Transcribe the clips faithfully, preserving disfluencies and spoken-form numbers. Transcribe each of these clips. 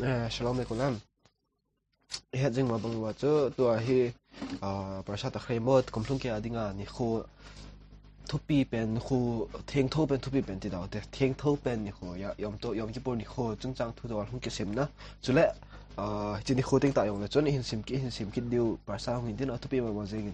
Eh, shalom alaikum. Ihet jing ma bang uva chu, tua hi, ah, Parashat Achreimot, kum lhung kei a dinga nikho thupi pen, nikho thengtho pen, thupi pen ti dau te, thengtho pen nikho, ya, Yom Tov, Yom Kippur nikho chungchang thu dau hung kisimna. Chule, ah, hiche nikho teng tah jongle chun, ihin sim kit, ihin sim kit diu, Parashat hung hin tin, athupi ma bang jingin.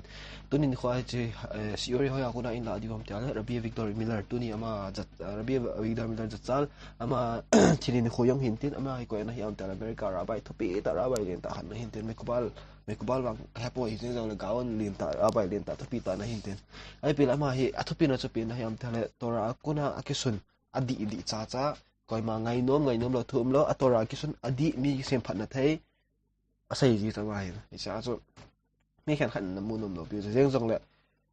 Tuni nikho a hiche, eh, shiur hi hoiya kona ihin la diu ham ti a le, Rabbi Avigdor Miller, tuni ama jat, ah, Rabbi Avigdor Miller Zatzal, ama thilin nikho jong hin tin, ama hi koi ana hi ham ti a le, America rabbi thupi tah, rabbi lentah khat ana hin tin, Mekubal, Mekubal vang ka he poi, hijeng jongle Gaon lentah, rabbi lentah thupi tah ana hin tin. Ahipoi le ama hi, athupina chu ipi ana hi ham ti a le, Torah a kona akisun, adih dih cha cha, koima ngainom, ngainom lou, thu umlou, a Torah a kisun, adih, mi kisemphatna thei, asei ji chu ama hin. Hiche a chu, mi khenkhat in ana mu nom lou pi chu. Hijeng jongle,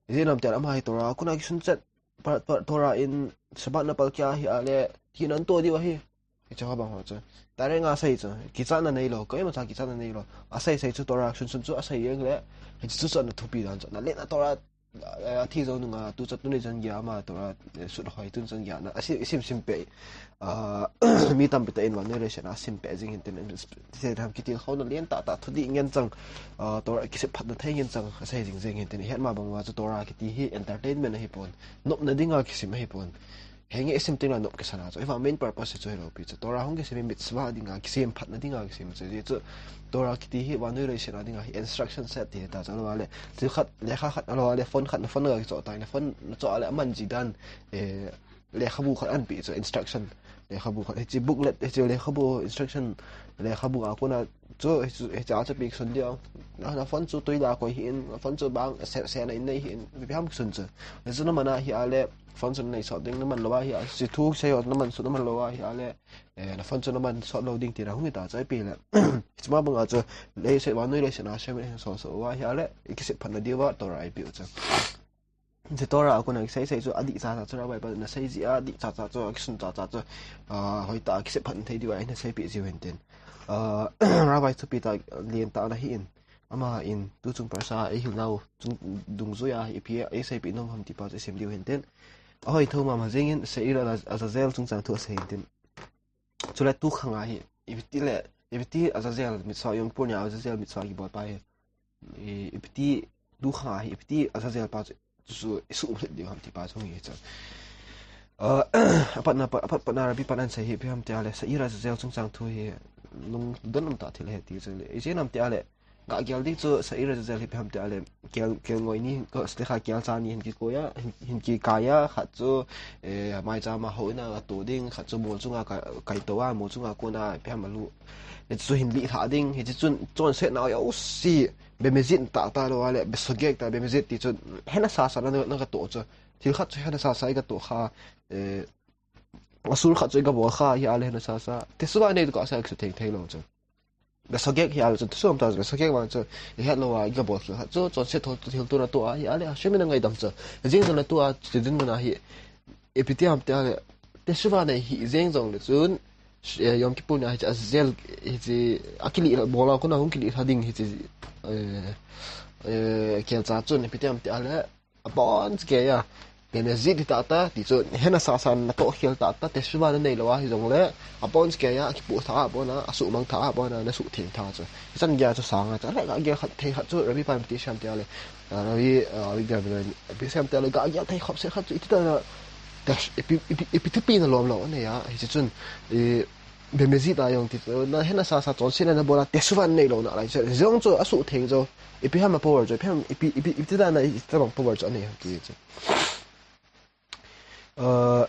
ijeh inem ti a le ama hi Torah a kona kisun chet, pa, pa, Torah in Shabbat napalkeh a hi a le, thina ato diu ahi. Hiche ho bang ho chu. Direct a asei chu. Kichatna neilou, koima cha kichatna neilou. Asei sei chu Torah sun sun chu asei jeng le, hiche chu chu ana thupi dan chu. Nalen a Torah, eh, athi jou nunga, tu chu tuni chan geiya ama Torah, eh, sut hoi tuni chan geiya na. Asim, sim, sim pe. Ah, mi tampi tah in vannoi leiset a sim pe jing hin tin, ti se tham kitilkhouna lentah tah, thudih ngen chang, ah, Torah kisemphatna thei ngen chang, asei jing jing hin tin, ihet ma bang uva chu Torah kiti hi entertainment ahipon, nopna dinga kisim ahipon. Henge isim teng le nop kisah a chu, ahivang main purpose chu hilou pi chu, Torah hung kisim hi mitzvah dinga, kisemphatna dinga kisim chu, hijeh chu Torah kiti hi vannoi leiset a dinga hi instruction set ti ta chu, ahilou le, thil khat, lekha khat, ahilou le, phone khat, na phone ga kichoh tai, na phone na choh a le, aman ji dan, eh, lekhabu khat ahin pe chu, instruction lekhabu khat. Hiche booklet, hiche lekhabu instruction lekhabu a kona chu, hiche, hiche a chu pe kisun diu. Na, na phone chu tui la koi hih in, na phone chu bang se, se na in nei hih in, ipi ham kisun chu. Hichu naman a hi a le, phone chu nanei sot ding, naman lou a hi a, hiche thu sei ho naman sot, naman lou a hi a le, eh, na phone chu naman sot lou ding tina hung hi ta chu, ahipoi le. Hiche ma bang a chu, leiset, vannoi leiset a Hashem in asol sot uva hi a le, ikisemphatna diuva Torah eipeh u chu. Hiche Torah a kona kisei sei chu adih cha cha chu Rabbi pan ana sei ji a, adih cha cha chu, akisun cha cha chu, ah, hoitah a kisemphat thei diu a ana seipeh jiu hin tin. Ah, Rabbi thupi tah lentah ana hi in. Ama in tuchung Parashat eihil nau chung dungjuia ipi eiseipeh nom ham ti pa chu isim diu hin tin. Ahoi thou mama jeng in Seir Azazel chungchang thu asei hin tin. Chule tu khang a hi, ipi ti le, ipi ti Azazel mitzvah, Yom Kippur nia Azazel mitzvah kibol pa hi. I, ipi ti tu khang a hi, ipi ti Azazel pa chu, chu, chu isuh um hlet diu ham ti pa chu hi chu. Ah, apatna pa, apat patna Rabbi pan ahin sei hi ipi ham ti a le, Seir Azazel chungchang thu hi, lungdon um tah thil ahi ti chu le, ijeh inem ti a le, Gah gel ding chu Seir Azazel hi ipi ham ti a le, kel, kelngoi ni, ko, slikha, kelcha ni hin kikoi a, hin, hin kikai a, khat chu, eh, maicham a houin a tou ding, khat chu mol chunga ka, kaito a, mol chunga kona ipi ham alu. Hichu hin lih lha ding, hichu chun, chonsetna jouse, bemezid tah tah lou a le, besogeg tah, bemezid ti chu, hena sasa na, na katoh chu. Thil khat chu hena sasa i katoh kha, eh, asul khat chu i kabol kha, hi a le hena sasa. Teshuva nei tu kasa kisu thei thei lou chu. Besogeg hi a le chun, teshuva ta besogeg vang chu, ihet lou a, i kabol khel khat chu, chonset thil, thil tu natoh a, hi a le, Hashem in angaidam chu. Jeng jong natoh a, chu din na hi, ipi ti ham ti a le, teshuva nei hi, jeng jong le chun, eh, Yom Kippur ni a hi chu, Azazel, hi chu, akilih bol a, kona hung kilih lha ding hi chu, eh, eh, kelcha chun, ipi ti ham ti a le, abon cheh kei a, bemezid hi tah tah, ti chu, hena sasa natoh khel tah tah, teshuva nanei lou a, hi jong le, abon cheh kei a, akipoh tha a, abon a, asuhmang tha a, abon a, nasuh theng tha chu. Hichan geiya chu sang a, chu le gah gel khat thei khat chu, Rabbi pan ipi ti asei ham ti a le, ah, Rabbi, ah, Rabbi Gabriel, ipi asei ham ti a le, gah gel thei khop se khat chu, iti tah na, tesh-, ipi, ipi, ipi thupi na lom lou, anei a, hichu chun, i, bemezid a jong ti chu, na hena sasa chonsetna nabol a, teshuva nanei lou nalai chu, jong chu, asuh theng chu, ipi ham a power chu, ipi ham, ipi, ipi, ipi ti dan a, ipi tabang power chu anei ham ti chu. Ah,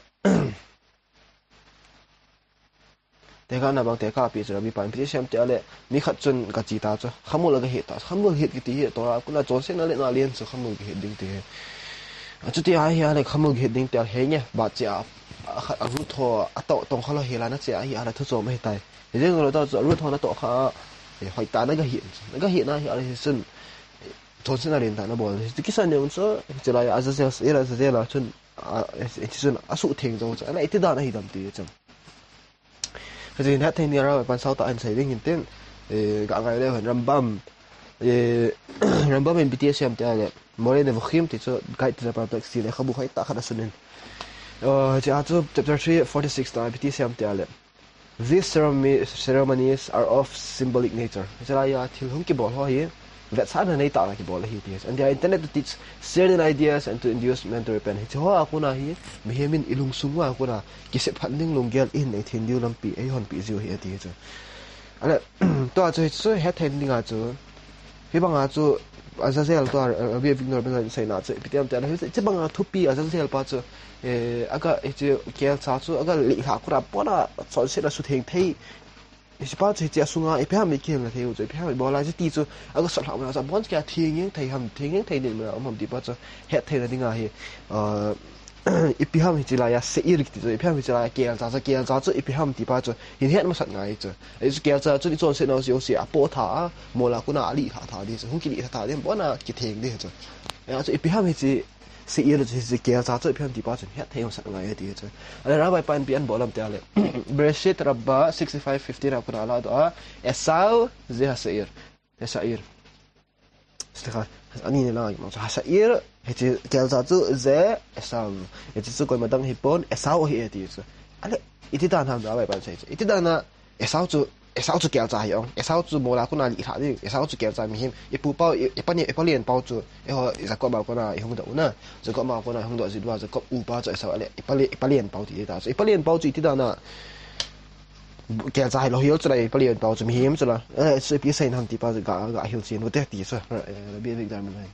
tekahna bang tekah pi chu Rabbi pan ipi ti asei ham ti a le, mi khat chun kache ta chu, Khamul aga het ta, Khamul het kiti hi, Torah a kona chonsetna le nalen chu Khamul kihet ding ti hi. Achuti ahi a le, Khamul kihet ding ti a le, henge, ba che a, a khat, a root ho, atoh tong kha lou hel a, na che a hi a le, thu chom ahi tai. Hijeng jong le ta chu, root ho natoh kha, eh, hoitah na gahet, na gahet na hi a le, hichun, chonsetna lentah nabol. Hichu kisan jong chu, hiche lai a Azazel, Seir Azazel a chun, a, hiche chun, asuh theng jong chu, ana iti dan ahi dam ti chu. Hiche hin hetthei ni a Rabbi pan sao tah in sei ding hin tin, eh, gah ngai leu hen Rambam, eh, Rambam in ipi ti asei ham ti a le, Moreh Nevukhim ti chu, Guide to the Perplexed ti lekhabu hoitah khat asun in. Eh, hiche a chu chapter three forty-six tah ipi ti asei ham ti a le. These ceremony- ceremonies are of symbolic nature. Hiche laiya thil hung kibol ho hi vetsahna neitahna kibol ahi ti. And they are intended to teach certain ideas and to induce men to repent. Hiche ho a kona hi mihem in ilungsung a kona kisep phat ding lunggel in nei thei diu lampi eihon pi jiu ahi ati chu. Ale, tua chu hichu hethei dinga chu Hibanga chu Azazel tua, eh, Rabbi Avigdor Bilal in seina chu ipi ti ham tia le, hiche banga thupi Azazel pa chu, eh, aga, hiche kelcha chu aga lihlah kona pona chonsetna sutheng thei. Hiche pa chu hiche asunga ipi ham ikihilna thei u chu, ipi ham ibola chu ti chu aga sotlhah mana chu abon keiya thengeng thei ham, thengeng thei din mana um ham ti pa chu hetheina dinga hi, eh, ipi ham hiche laiya seir kiti chu, ipi ham hiche laiya kelcha chu, kelcha chu ipi ham ti pa chu hin het masat ngai chu. Hichu kelcha chu ichonsetna jouse apoh tha a, mola kona alihlah tha di chu, hung kilihlah tha di, bona kitheng di chu. Hichu ipi ham hiche seir chu, hiche kelcha chu ipi ham ti pa chu het thei masat ngai ti chu. Ale Rabbi pa in ipi abol ham tia le. Bereshit Rabbah sixty-five fifteen a kona aladoh a, Esau ze haseir. Haseir. Slikha, ani ni lang mang chu haseir, hiche kelcha chu ze Esau. Hiche chu koima dang hipon, Esau ahi e ti chu. Ale, iti dan ham Rabbi pa in sei chu. Iti dan a Esau chu, Esau chu kelcha hi ong. Esau chu mola kona lihlah ding. Esau chu kelcha mihem. Ipu pau, i, ipa ni, ipa lien pau chu. Eiho, Jacob a kona ihung doh u na. Jacob a kona ihung doh jeh uva, Jacob upa chu Esau ale. Ipa le-, ipa lien pau ti ta chu. Ipa lien pau chu iti dan a kelcha hilou hiu chu la, ipa lien pau chu mihem chu la. Eh, chu ipi seina ham ti pa chu ga, ga hilchen u te ti chu. Eh, Rabbi Avigdor Bilal in.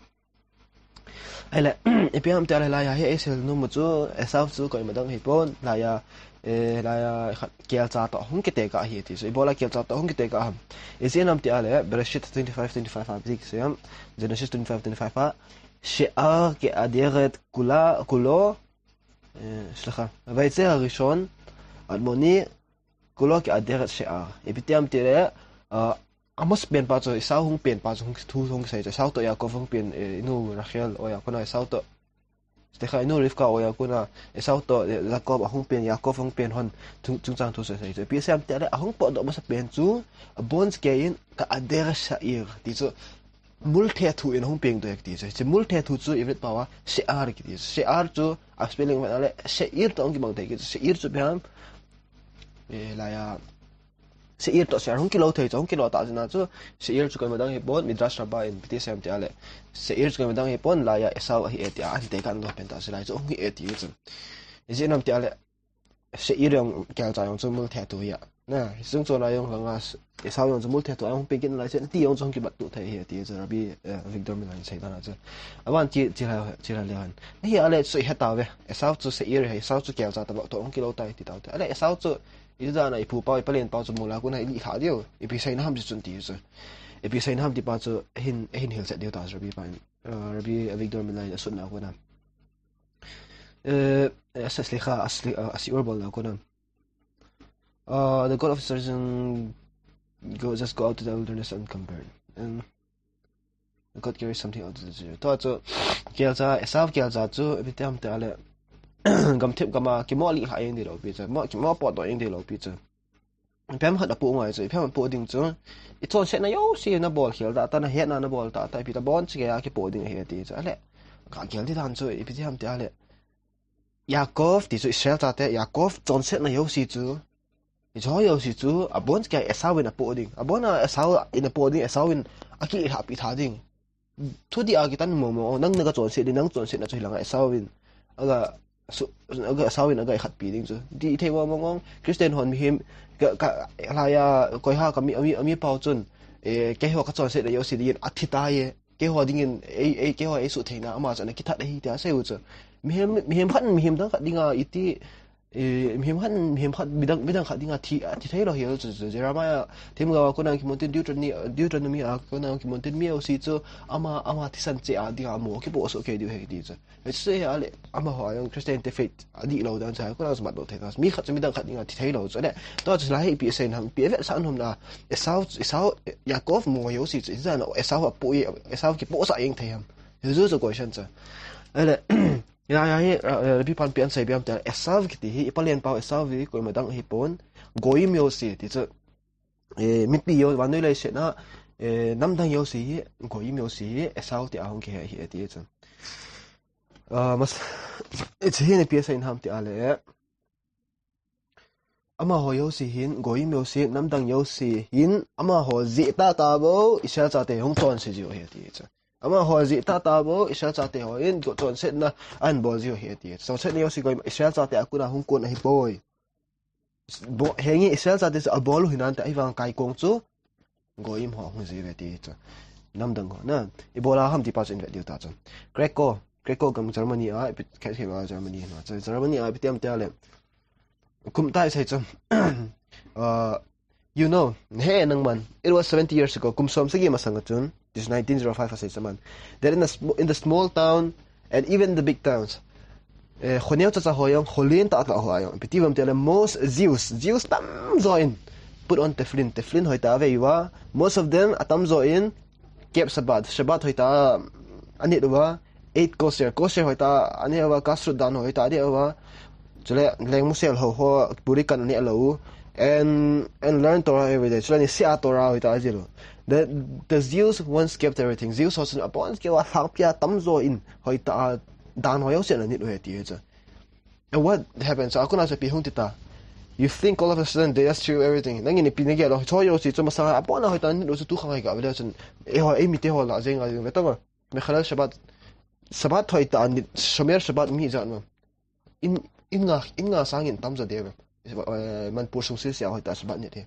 Ahile, ipi ham tia le laiya hi eisei nom u chu, Esau chu koima dang hipon, laiya, eh, laiya khat kelcha toh hung kitekah ahi ti chu. Ibola kelcha toh hung kitekah ham. Ijeh inem tia le, Bereshit twenty-five twenty-five a, bik siam, Genesis twenty-five twenty-five a, She'ar ke'aderet kula, kulo, eh, סליחה, ויצא הראשון, אלמוני, כולו כאדרת שיער. Ipi ti ham tile, ah, amasapen pa chu, Esau hung pen pa chu, hung thu hung kisei chu, Esau toh Yaakov hung pen, eh, inu Rachel, o Yaakov na Esau toh. Stekha inu Rivka o Yaakov na Esau toh, eh, Jacob ahung pen, Yaakov hung pen hon, chung, chungchang thu sei sei chu. Ipi sei ham tile, ahung potdoh masapen chu, abon keiyin, כאדרת שיער. Ti chu, multhethu in ahung pengdoh e kiti chu. Hiche multhethu chu, Ivrit pao a, she'ar kiti chu. She'ar chu, a spelling vet a le, seir toh hung kibang thei kiti chu. Seir chu ipi ham, eh, laiya, Seir toh She'ar hung kilou thei chu, hung kilou tah jeh a chu, Seir chu koima dang hipon, Midrash Rabbah in ipi ti sei ham tia le. Seir chu koima dang hipon, laiya Esau ahi e tia, ahin tekah doh pen tah chu lai chu, hung hi e ti chu. Ijeh inem tia le, Seir jong kelcha jong chu multhethu ahi a. Na, hiche chung chon a jong langa, Esau jong chu multhethu a hung peng kit nalai chu, ti jong chu hung kibat tuh thei ahi e ti chu, Rabbi, eh, Avigdor Bilal in sei dan a chu. Aban ti, ti lai, ti lai le han. Ahi a le chu ihe tauve, Esau chu Seir ahi, Esau chu kelcha tobang toh hung kilou tai ti tau te. A le Esau chu, Iti dan a ipu pau, ipa lien pau chu mola kona ilihlah diu. Ipi seina ham ti chun ti chu. Ipi seina ham ti pa chu hin, hin hilchet diu ta chu Rabbi pa in. Ah, Rabbi Avigdor Bilal in asutna kona. Eh, eh, asa slikha, asli, ah, asiur bolna kona. Ah, the God of Israel go, just go out to the wilderness and come burn. And God carries something out of the zero. Tua chu, kelcha, Esau kelcha chu, ipi ti ham tia le, gamthip gam a, kimo lihlah jeng ding lou pi chu, mo, kimo potdoh jeng ding lou pi chu. Ipi ham khat apoh ngai chu, ipi ham apoh ding chu, ichonsetna jouse nabol khel tah tah, nahetna nabol tah tah, ipi tabon chikeiya kipoh ding ahi ati chu, ale, kagel ti dan chu, ipi ti ham tia le, Yaakov ti chu Israel chate, Yaakov chonsetna jouse chu, hiche ho jouse chu, abon keiya Esau in apoh ding. Abon a Esau in apoh ding, Esau in akilhahpi tha ding. Thudih a kitan mong mong, nang naga chonset ding, nang chonsetna chu hilanga Esau in. Aga, su, aga Esau in aga ikhatpi ding chu. Ti thei mong mong, Christian hon mihem, ka, ka, laiya, koiha ka mi, ami, ami pau chun, eh, keiho kachonsetna jouse dingin athi tai e. Keiho dingin, ei, ei, keiho eisuh theina, ama chu ana kithat ahi tia asei u chu. Mihem, mihem khat, mihem dang khat dinga iti, eh, mihem khat, mihem khat, midang, midang khat dinga thi, athi thei lou hi chu, chu, Jeremiah, themgao a kona kimun tin Deuteronomy, Deuteronomy a kona kimun tin mi jouse chu, ama, ama thisan cheh a dinga mo kipoh soh kei diu ahi ti chu. Hiche a le, amaho a jong Christian te faith adih lou dan chu, kona chu matdoh thei ta. Mi khat chu midang khat dinga thi thei lou chu le. Tua chu lai hi ipi asei nam, ipi avetsah nom na. Esau, Esau, Yaakov mo jouse chu, ijeh a Esau apoh e, Esau kipohsah jeng thei ham. Hichu chu question chu. Ahile, ya, ya, hi, ra, ra, Rabbi pan ipi asei bep ham tia, Esau kiti hi, ipa lien pau Esau hi, koima dang hipon, goyim jouse ti chu, eh, mipi jo, vannoi leiset a, eh, namdang jouse hi, goyim jouse hi, Esau tia hung kihe ahi ati chu. Ah, mas, hiche hi ipi asei nam tia le, amaho jouse hin, goyim jouse, namdang jouse hin, amaho jeh tah tah bou Israel chate hung chonse jiu ahi ati chu. Amaho jeh tah tah bou Israel chate ho hin chonsetna ahin bol jiu ahi ati chu. Chonsetna jouse goyim Israel chate a kona hung kon ahipoi. Bo, henge Israel chate chu abol u hinante ahivang kaikong chu goyim ho hung jiuve ti chu. Namdang ho na. Ibola ham ti pa chu invet diu ta chu. Krakow, Krakow gam Germany a, ipi, Germany a, chu Germany a, ipi ti ham tia le. Kum tai sei chu. Uh, you know, he nangman. It was seventy years ago. Kum som sagi masanga chun. This nineteen zero five a sei chu man. That in the, sm- in the small town, and even the big towns. Eh, khoneo cha cha ho jong, kholen tah tah ho jong. Ipi ti ham tia le, most Jews, Jews tamjo in put on tefillin, tefillin hoitah a avei uva. Most of them atamjo in kept Shabbat, Shabbat hoitah a anit uva. Ate kosher, kosher hoitah a aneh uva, kashrut dan hoitah a aneh uva. Chule lengmusel ho ho purikan aneh lou. And and learn Torah every day. Chule niseh a Torah hoitah a ajil u. The the Jews once kept everything. Jews ho chun abon keu a lhangpi a tamjo in hoitah a dan ho jouse anit u ahi ti chu. And what happens? A kona chu ipi hung ti ta. You think all of a sudden they just threw everything. Nangin ipi nagel lou. Choi jouse chu masanga abon a hoitah a anit u chu tukhang hi ga ve le chun. Eiho, eimite ho lah jeng a jeng ve tang a. Mechalel Shabbat, Shabbat hoitah a nit, Shomer Shabbat mi jat ma. In, in nga, in nga sangin tamjo diu ve. Eh, Manipur sung sese a hoitah a Shabbat nit hi.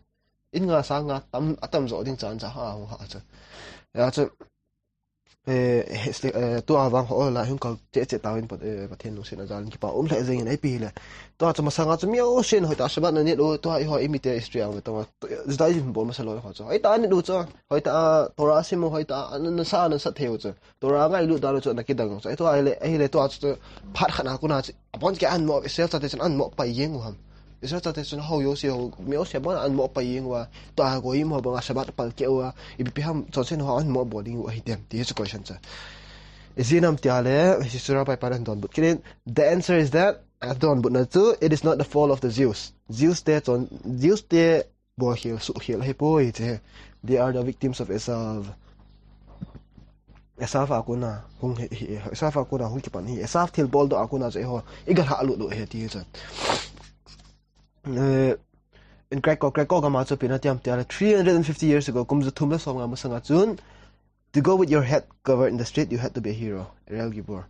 In nga sanga tam, atamjo ding chan cha ha, ha, ha, cha. Ya, cha. Eh, he, ste, eh, tua vang ho la hung kal che che tauvin Pat-, eh, Pathen lungsetna jal in kipa um lheh jeng in ipi le. Tua chu masanga chu mi jousen hoitah a Shabbat anit u, tua eiho eimite history a um tang a. Judaism bol masa lou ho chu. Hoitah a anit u chu. Hoitah a Torah sim u, hoitah a ana sa, ana sa thei u chu. Torah ngailut dan u chu ana kidang chu. Ahi tua ahile, ahile tua chu phat khat a kona chu. Abon keu a ahin mo, Israel chate chun ahin mo pai jeng u ham. Israel chate chun ho jouse ho, mi jouse abon a ahin mo pai jeng uva. Tua goyim ho banga Shabbat apalkeh uva. Ipi ipi ham chonset ho ahin mo bol ding u ahi dem. Ti hi chu question chu. Ijeh inem tia le, hiche chu Rabbi pan ahin donbut kit in. The answer is that, adonbutna chu, it is not the fault of the Jews. Jews te chon, Jews te bolkhel, suhkhel ahipoi, che. They are the victims of Esav. Esav a kona hung hi, hi, Esav a kona hung kipan hi. Esav thilboldoh a kona chu eiho iga lhahlut u ahi ti chu. Eh, in Krakow, Krakow gam a chu ipi ana ti ham tia le, three hundred and fifty years ago, kum ja thum le som nga masanga chun, to go with your head covered in the street, you had to be a hero, a real gibor.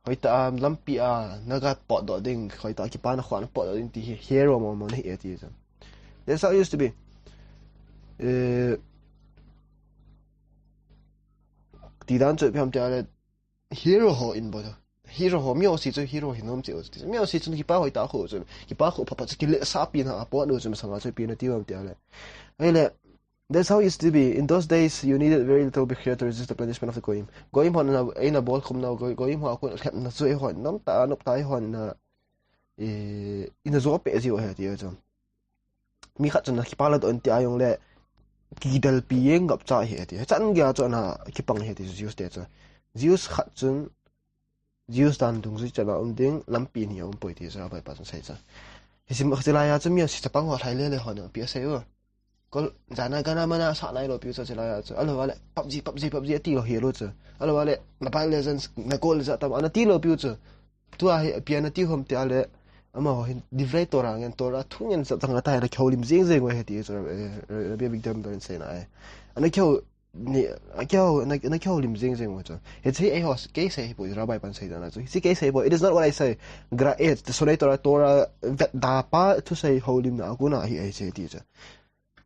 Hoitah a lampi a naga potdoh ding, hoitah a kipana khuh a napotdoh ding ti hi hero mong mong nahi e ti chu. That's how it used to be. Eh, ti dan chu ipi ham tia le hero ho in bol. Hero ho, mi jouse chu hero hi nom cheh u chu. Mi jouse chu kipa hoitah khu chu. Kipa khu pha pha chu kilehsah pi na a pot u chu masanga chu ipi ana ti ham tia le. Ahile, that's how it used to be. In those days, you needed very little bekhira to resist the punishment of the goyim. Goyim hon ana, eina bolkhum nau, goy-, goyim ho a kon lhepna chu eihon, nom tah, nom tah eihon ina, eh, ina jo peh jiu ahi ti chu. Mi khat chun ana kipa ladoh in ti a jong le, kidel pi jeng ngapcha ahi ti. Chan geiya chu ana kipang ahi ti chu Jews te chu. Jews khat chun, Jews dan dungjui chan a um ding, lampi ni a um poi ti chu Rabbi pa chun asei chu. Hiche, hiche laiya chu mi a si chapang ho lhai le le ho na pi asei u. Kol, jana gana mana sa nai lou piu chu hiche laiya chu. Ahilou le, PUBG, PUBG, PUBG ati lou hi lou chu. Ahilou le, Mobile Legends, na goal ja tam, ana ti lou piu chu. Tua hi, ipi ana ti ham tia le, amaho hin, Divrei Torah ngen, Torah thu ngen sa tang ata hi ana kihoulim jeng jeng u ahi ti chu, eh, Rabbi Avigdor in seina ahi. Ana kihou, ni, ana kihou, ana, ana kihoulim jeng jeng u chu. Hiche hi eiho, kei sei ahipoi, Rabbi pan sei dan a chu. Hiche kei sei ahipoi, it is not what I say. Gra-, eh, the Shonei Torah, Torah, vet da pa, thusei houlimna a kona ahi, ahi sei ti chu.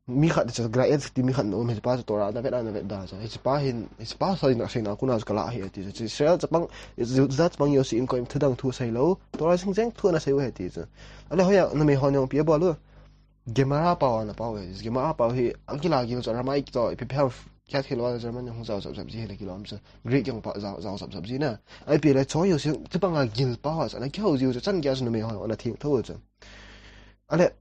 Mi khat chu, Gra-, eh, ti mi khat na um, hiche pa chu Torah ana vet, ana vet da chu. Hiche pa hin, hiche pa seina, seina a kona chu kala ahi ti chu. Israel chapang, Juda chapang jouse in koima thudang thu asei lou. Torah jeng jeng thu ana sei u ahi ti chu. Ahile hoiya, numei hon jong ipi abol u. Gemara pao ana pao e. Gemara pao hi, akila gil chu, Aramaic chu, ipi ipi ham, khat khel a German hung jao jap jap ji hi le kilom chu. Greek jong pa jao, jao jap jap ji na. Ipi le choi jouse, chapang a gil pao a chu, ana kihou jiu chu, chan geiya chu numei hon ana theng tho chu. Ahile,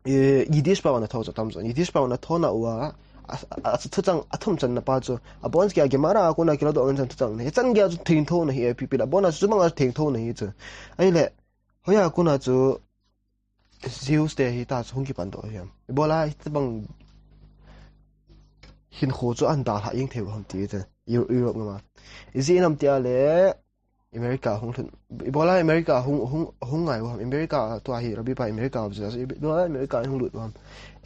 eh, Yiddish pao ana tho chu atam chu. Yiddish pao ana tho na uva, a, a, a, thuchang, athum channa pa chu. Abon keiya Gemara a kona kiladoh ngen chun thuchang na. Chan geiya chu theng tho na hi, ipi ipi le. Abon a chu chapang a theng tho na hi chu. Ahile, hoiya kona chu, Jews te hi ta chu hung kipan doh hiam. Ibola hitobang hinkho chu ahin dalha jeng thei u ham ti chu. Eu-, Europe gam a. Ijeh inem tia le, America hung lhun. Ibola America hung, hung, hung ngai u ham. America tua hi Rabbi pa America u jia. Ibola America hung lut u ham.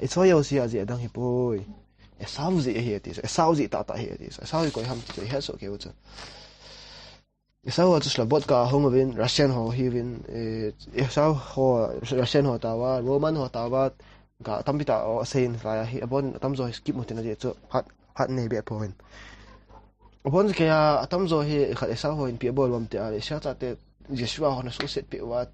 Hiche jouse a jeh adang hipoi. Esau jeh ahi ati. Esau jeh tahtah ahi ati. Esau hi koi ham ti chu ihet soh kei u chu. Esau ho chu Slobodka hung uvin, Russian ho hiuvin, eh, Esau ho, Russian ho tauva, Roman ho tauva, ga tampi tah asei in lai ahi, abon atamjo hi skip mo tina jeh chu, phat, phat nei be poi. Abon kei a, atamjo hi khat Esau hon ipi abol uvam tia, Israel chate Joshua hon asuhset peh uva,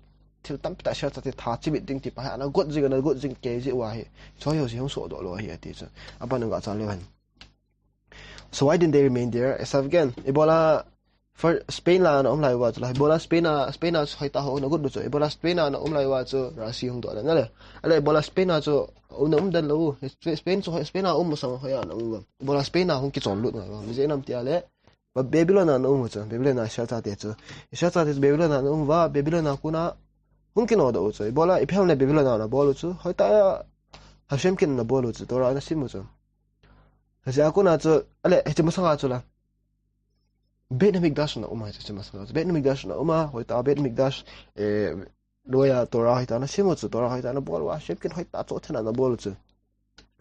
thil tampi tah Israel chate tha chimit ding ti pa hi, ana got jing, ana got jing kei jeh uva hi, hiche jouse hung sohdoh lou ahi ati chu. Aban ga cha leu hen. So why didn't they remain there? Esau again. Ibola for Spain la ana um lai uva chu la. Ibola Spain a, Spain a hoitah ho ana got u chu. Ibola Spain a ana um lai uva chu Russia hung doh le na le. Ale ibola Spain a chu ana um den lou. Spain chu, Spain a um masang hoiya ana um uvam. Ibola Spain a hung kichon lut ngai uvam. Ijeh inem tia le. Ba-, Babylon a ana um u chu. Babylon a Israel chate chu. Israel chate chu Babylon a ana um uva. Babylon a kona hung kinodoh u chu. Ibola ipi ham le Babylon a ana bol u chu. Hoitah a Hashem kin ana bol u chu. Torah ana sim u chu. Hiche a kona chu, ale, hiche masanga chu la. Beit Hamikdash ana um a, hiche masanga chu. Beit Hamikdash ana um a, hoitah a Beit Hamikdash, eh, noiya Torah hoitah ana sim u chu, Torah hoitah ana bol uva, Hashem kin hoitah chu thena ana bol u chu.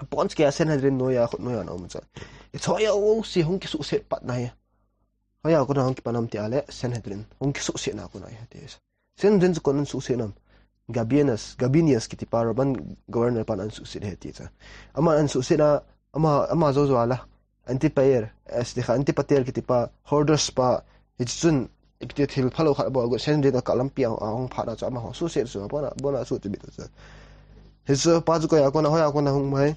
Abon kei a Sanhedrin noiya, khut noiya ana um u chu. Hiche jouse hung kisuhset pat na hi. Hoiya kona hung kipan ham tia le, Sanhedrin. Hung kisuhset na kona ahi ati. Sanhedrin chu koiin ana suhset nam. Gabinius, Gabinius kiti pa Roman governor pan ana suhset ahi ati chu. Ama ana suhset a, ama, ama jou jou a la. Antipater, eh, slikha, Antipater kiti pa, Hordos pa, hiche chun, ipi ti thil phalou khat abol a got, Sanhedrin a kah lampi a, ahung phat na chu, amaho suhset chu, abon a, abon a suhset bit chu. Hiche pa chu koiya kona, hoiya kona hung ham.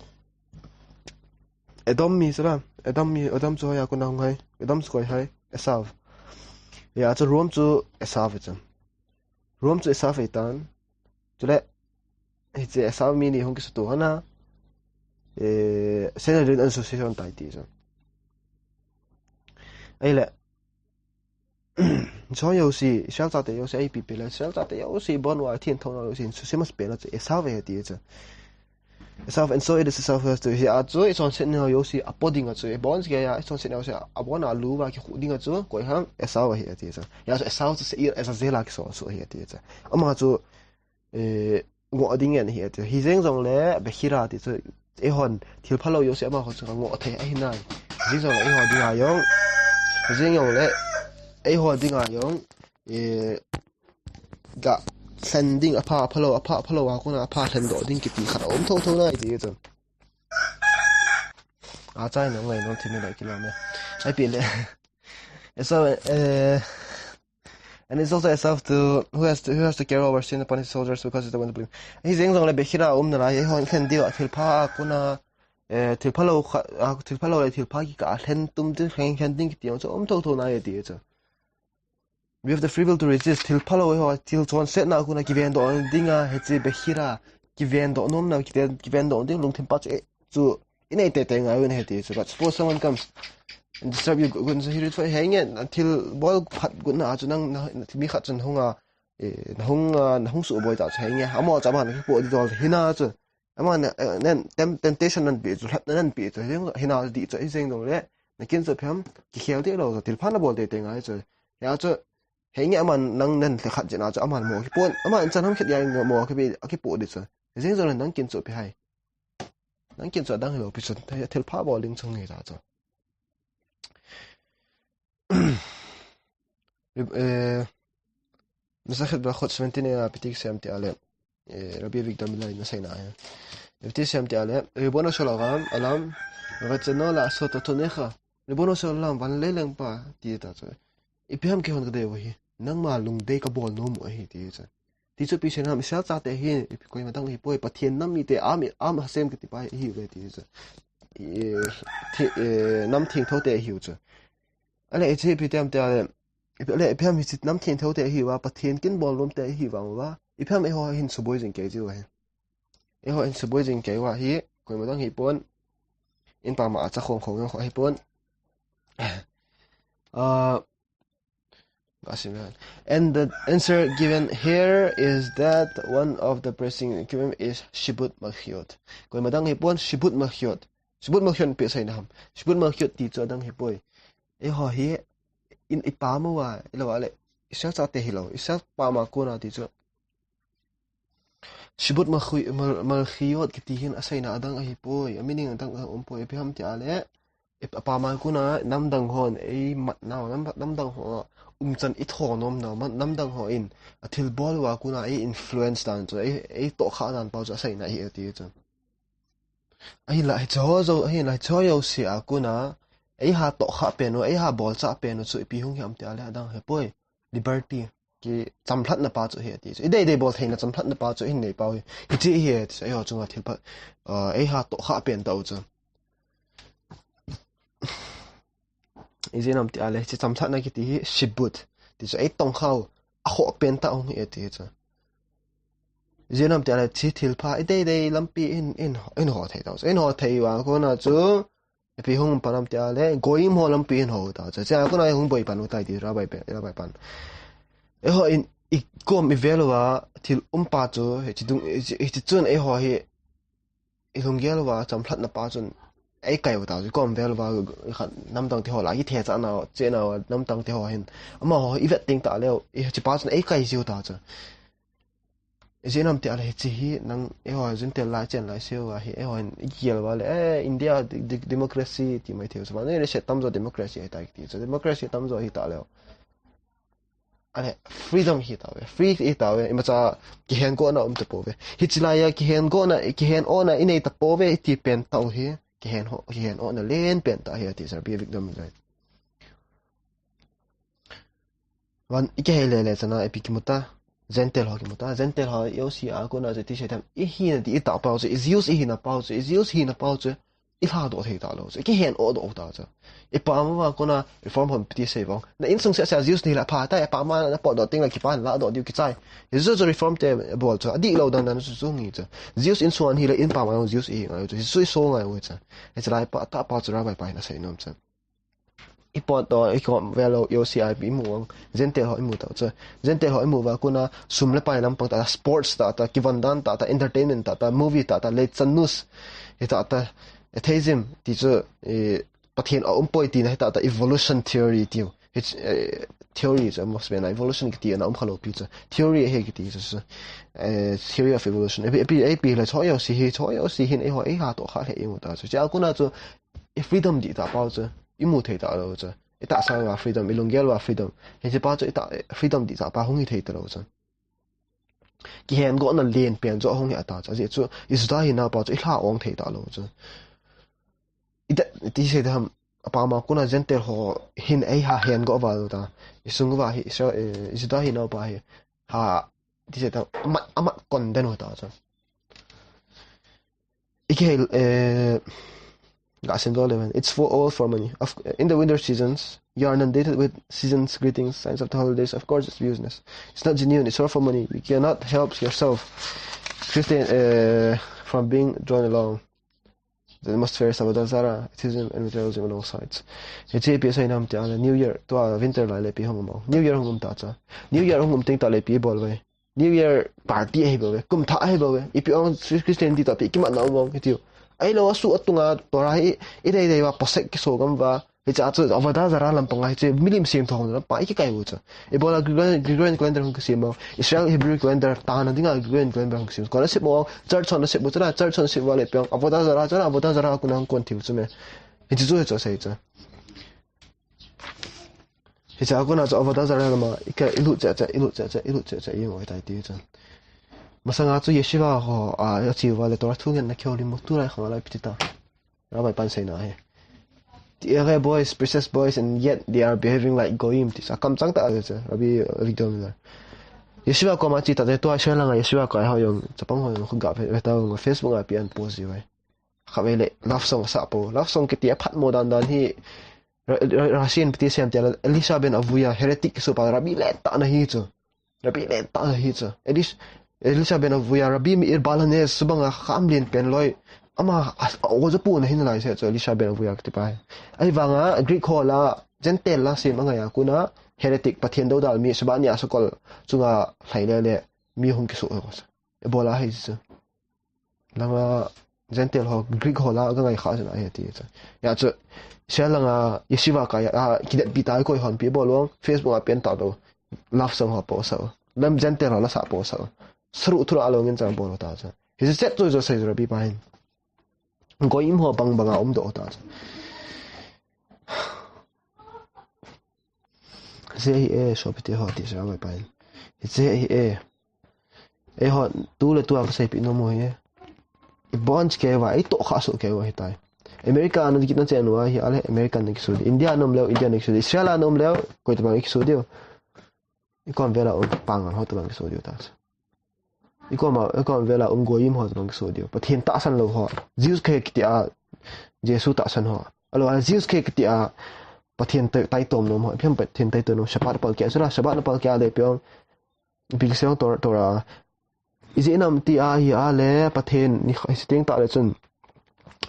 Edom mi chu la, Edom mi, Edom chu hoiya kona hung ham. Edom chu koi ham, Esau. Hia chu Rome chu Esau chu. Rome chu Esau ahitan. Chule, hiche Esau mi ni hung kisuto hon a. Eh, Sanhedrin ana suhset hon tai ti chu. Ahile, hiche jouse, Israel chate jouse, ipi ipi le, Israel chate jouse, abon uva, thil thona jouse, suhset masapen a chu, Esau ahi ati chu. Esau, and so it is Esau who has to, hia chu, ichonsetna jouse, apo ding a chu, abon kei a, ichonsetna jouse, abon a lu uva, kikhu ding a chu, koi ham, Esau ahi ati chu. Hia chu, Esau chu, Seir, Azazel a kiso, so ahi ati chu. Ama chu, eh, ngoh ding ngen ahi ati. Hijeng jongle, Bechira ti chu, eihon, thil phalou jouse amaho chu, ngoh thei ahi nai. Hijeng jongle, eiho dinga jong, hijeng jongle, eiho dinga jong, eh, ga lhen ding apha, aphalou, apha, aphalou a kona, apha lhen doh ding kiti khat aum thotho nai ti chu. Achai nang ngai nang thim le kilam e. Ai pi le. So, eh, and it's also Esau to, who has to, who has to carry our sin upon his shoulders because he's the one to blame. Hijeng jongle Bechira um nalai, eihon lhen diu a thil pha a kona, eh, thil phalou kha, a, thil phalou le thil pha kikah a lhen tum ding, lhen, lhen ding kiti jong chu um thotho nai ti chu. We have the free will to resist. Thil phalou ho, thil chonsetna a kona kiven doh ding a, hiche Bechira, kiven doh nomna, kiven, kiven doh ding lungthim pa chu, eh, chu, inei teitei ngai u ahi ti chu. But suppose someone comes and disturb you, gun sa hirit fa, henge, thil bol phat gun na chu nang, na, mi khat chun hung a, eh, na hung a, na hung suboi ta chu henge, amaho chu aman kipoh ding dol hina chu. Aman, eh, nen, tem-, temptation ahin pe chu, lhatna ahin pe chu, hijeng, hina ti chu, hijeng jongle, na kin chu ipi ham, kikhel tei lou chu, thil pha na bol teitei ngai chu. Hia chu, henge aman nang nen le khat jeh a chu, aman mo kipon, aman chan ham khat jeh a mo kipe, akipoh ding chu. Hijeng jongle nang kin chu ipi ham. Nang kin chu adang hilou pi chu, thil pha bol ding chu ngai ta chu. Eh, Masechet Berachot seventeen a ipi ti kisei em tia le, eh, Rabbi Avigdor Miller in aseina ahi. Ipi ti kisei em tia le, Ribbono shel olam, olam, retseno la'asot retsoncha. Ribbono shel olam, van le lengpa, ti ta chu. Ipi ham keihon kadei u ahi. Nangma lungdei kabol nom u ahi, ti chu. Ti chu ipi seina ham, Israel chate hi, ipi koima dang hipoi, Pathen nam mite, Am, Am Hashem kiti pa hi ihiuve, ti chu. Eh, thi-, eh, nam thengtho te ihiu chu. Ale, hiche ipi ti ham tia le, ipi, ale, ipi ham hiche nam thengtho te ihiuva, Pathen kin bol nom te ihiu vang uva. Ipi ham eiho hin suboi jing kei jiu ahi. Eiho hin suboi jing kei uva hi, koima dang hipon. In pam a cha khong khong jong hipon. Ah, And the answer given here is that one of the pressing given is shibud malchut. Koima dang hipon shibud malchut. Shibud malchut ipi seina ham. Shibud malchut ti chu adang hipoi. Eiho hi in ipam uva, ilou a le. Israel chate hilou, Israel pam a kona ti chu. Shibud Malchi-, Mal-, Malchiot kiti hin aseina adang ahipoi, a meaning adang aumpoi, ipi ham ti ahile, i-, apam a kona namdang hon eimatnau, nam-, namdang ho umchan ithonomnau, ma-, namdang hon athilbol uva kona ei influence dan chu, ei, eitohkhah dan pau chu aseina ahi ati chu. Ahinla hiche ho jou, ahinla hiche ho jouse a kona, eiha tohkhah pen u, eiha bolchah pen u chu ipi hung hi ham ti ahile adang ahipoi. Liberty, kichamlhatna pa chu ahi ati chu. Ideidei bol theina chamlhatna pa chu ihin nei pau hi. Hiche hi ati chu, eiho chunga thilpha, ah, eiha tohkhah pen tau chu. Ijeh inem ti ahile, hiche chamlhatna kiti hi shibud ti chu eitongkhau, akhoh pen tah hung hi ati chu. Ijeh inem ti ahile, hiche thilpha ideidei lampi in, in, in ho thei tau chu. In ho thei uva kona chu, ipi hung pan ham ti ahile, goyim ho lampi in ho tau chu. Chea kona hung boi pan u tai ti, Rabbi pen, Rabbi pan. Eiho in, ikom ivel uva thil umpa chu, hiche dung, hiche, hiche chun eiho hi, ilunggel uva chamlhatna pa chun eikai u tau chu, ikom vel uva, ikhat namdang te ho la, ithechanau, chenau, namdang te ho hin. Amaho ivet teng tahleu, hiche pa chun eikai jiu tau chu. Ijeh inem ti ahile hiche hi nang, eiho Gentile lai chen lai seuva hi, eiho hin igel uva le, eh, India de-, de-, democracy ti mai thei u chu. Vannoi leiset tamjo democracy ahitai kiti chu. Democracy tamjo ahi tahleu. Ahile, freedom ahi tauve, free ahi tauve, imacha kihen gotna um tapouve. Hiche laiya kihen gotna, kihen ona inei tapouve, iti pen tau hi, kihen ho, kihen ona len pen tah ahi ati chu Rabbi Avigdor Miller. Van, ikihei lele chana, ipi kimu ta, Gentile ho kimu ta, Gentile ho jouse a kona chu iti sei tam, ihina di itah pau chu, i Jews ihina pau chu, i Jews hina pau chu, ilhadoh thei talou chu, ikihen ohdoh u tau chu. Ipam uva kona reform hon iti sei vang. Na insung seh seh a Jews nahile apha tai, apam a napotdoh tengle kipah in ladoh diu kichai. Hichu chu reform te bol chu, adihlou dan dan chu chu ngi chu. Jews insung a nahile inpam a jong Jews ihi ngai u chu. Hichu iso ngai u chu. Hiche lai pa, tah pa chu Rabbi pa hin asei nom chu. Ipotdoh, ikom velou, jouse a ipi imu vang. Gentile ho imu tau chu. Gentile ho imu uva kona, sum le pai lampang tah tah, sports tah tah, kivon dan tah tah, entertainment tah tah, movie tah tah, leichannus, hitah tah, atheism, ti chu, eh, Pathen aumpoi tina hitah tah, evolution theory tiu. Hich, eh, theory chu amos bena evolution kiti ana um khalou pi chu. Theory ahi kiti chu, chu. Eh, theory of evolution. Ipi, ipi, ipi le chu jouse hi, chu jouse hin eiho, eiha tohkhah lheh imu tau chu. Chea kona chu, i freedom dihtah pau chu, imu thei talou chu. Itahsa uva freedom, ilunggel uva freedom. Hiche pa chu itah, freedom dihtah pa hung hi thei talou chu. Kihen gotna len pen chu ahung hi ata chu. Ajeh chu, i Juda hinau pa chu ilha ong thei talou chu. Iti, iti sei dam, apam a kona Gentile ho hin eiha hen go uva ta. Isung uva hi, Israel, eh, i Juda hinau pa hi, ha, iti sei dam, amat, amat condemn u ta chu. Ikihei, eh, ga sim doh le ven. It's for all for money. Of, in the winter seasons, you are inundated with seasons greetings, signs of the holidays. Of course, it's business. It's not genuine. It's all for money. You cannot help yourself. Christian, eh, from being drawn along. The atmosphere is Avodah Zarah, atheism, and materialism on all sides. Hiche ipi asei nam ti ahile New Year, tua winter lai le ipi hung um. New Year hung um ta chu. New Year hung um teng tahle ipi bol uve. New Year party ahi bouve, kum thah ahi bouve. Ipi ong Christianity toh ipi kimatna um ong hitiu. Ahilou, asuh atunga Torah hi, ideidei uva posek kiso gam uva. Hiche a chu Avodah Zarah lampang a hiche milim semthu lampang a ikikai u chu. Ibola Gregorian, Gregorian calendar hung kisem ong. Israel Hebrew calendar tahna dinga Gregorian calendar hung kisem. Kona sep ong, church hon asep u chu la, church hon asep uva le ipi ong Avodah Zarah chu la, Avodah Zarah a kona hung kon thei u chu me. Hiche chu hiche asei chu. Hiche a kona chu Avodah Zarah lama, ika ilut cheh cheh, ilut cheh cheh, ilut cheh cheh, i ngoi tai ti chu. Masanga chu yeshiva ho, a, ache uva le Torah thu ngenna kihoulim u, tulai khang a lai ipi ti ta. Rabbi pan seina hi. The elder boys, precious boys, and yet they are behaving like goyim ti sa. Kamchang tah a chu, Rabbi Avigdor Miller. Yeshiva koma che tah te tua Israel langa yeshiva kai ho jong, chapang ho jong, khu ga ve, ve ta jong, Facebook a ipi an post ji uve. Khatvei le love song asah pou. Love song kiti a phatmo dan dan hi Ra-, Ra-, Rashi in ipi ti asei em tia le, Elisha ben Avuya, heretic kisu pa, Rabbi lentah ana hi chu. Rabbi lentah ana hi chu. Elis-, Elisha ben Avuya, Rabbi Meir Baal HaNes, chubanga kham len pen loi. Ama a, a, a, oja pu ana hi nalai se chu, Elisha ben Avuya kiti pa hi. Ahivanga Greek ho la, Gentile la sem angai a kona, heretic, Pathen doudal mi, Shabbat nia sakol chunga lhai le le, mi hung kisu ho. Ibola hi chu. Langa Gentile ho, Greek ho la, ka ngai kha chu na hi ti chu. Ya chu, Israel langa, yeshiva kai a, kidetpi ta koi hon ipi bol ong, Facebook a pen ta do. love song ho post u. Lam Gentile ho la sa post u. Saruh thurah longin chang bol u ta chu. Hiche set chu jo sei Rabbi pa hin. Goyim ho bang banga umdoh u ta chu. Hiche hi e, sopite ho ti sa mai pa hin. Hiche hi e. Eiho, tu le tu a kasei pi nom u hi. I bonds kei uva, i toh kha soh kei uva hitai. America a na kit na chen uva hi ale, American na kisu diu. India a na um leu, India na kisu diu. Israel a na um leu, koi tabang kisu diu. I kom vela um pangal ho tabang kisu diu ta. I kom a, i kom vela um goyim ho tabang kisu diu. Pathen tahsan lou ho. Jews kei kiti a, Jesu tahsan ho. Alo a Jews kei kiti a, Pathen tai, taitom nom ho. Phiam Pathen taitom nom. Shabbat pal kia sula, Shabbat na pal kia le piong. Pi kisei tor, tor a. Ijeh inem ti ahile Pathen ni kha, siteng tah le chun.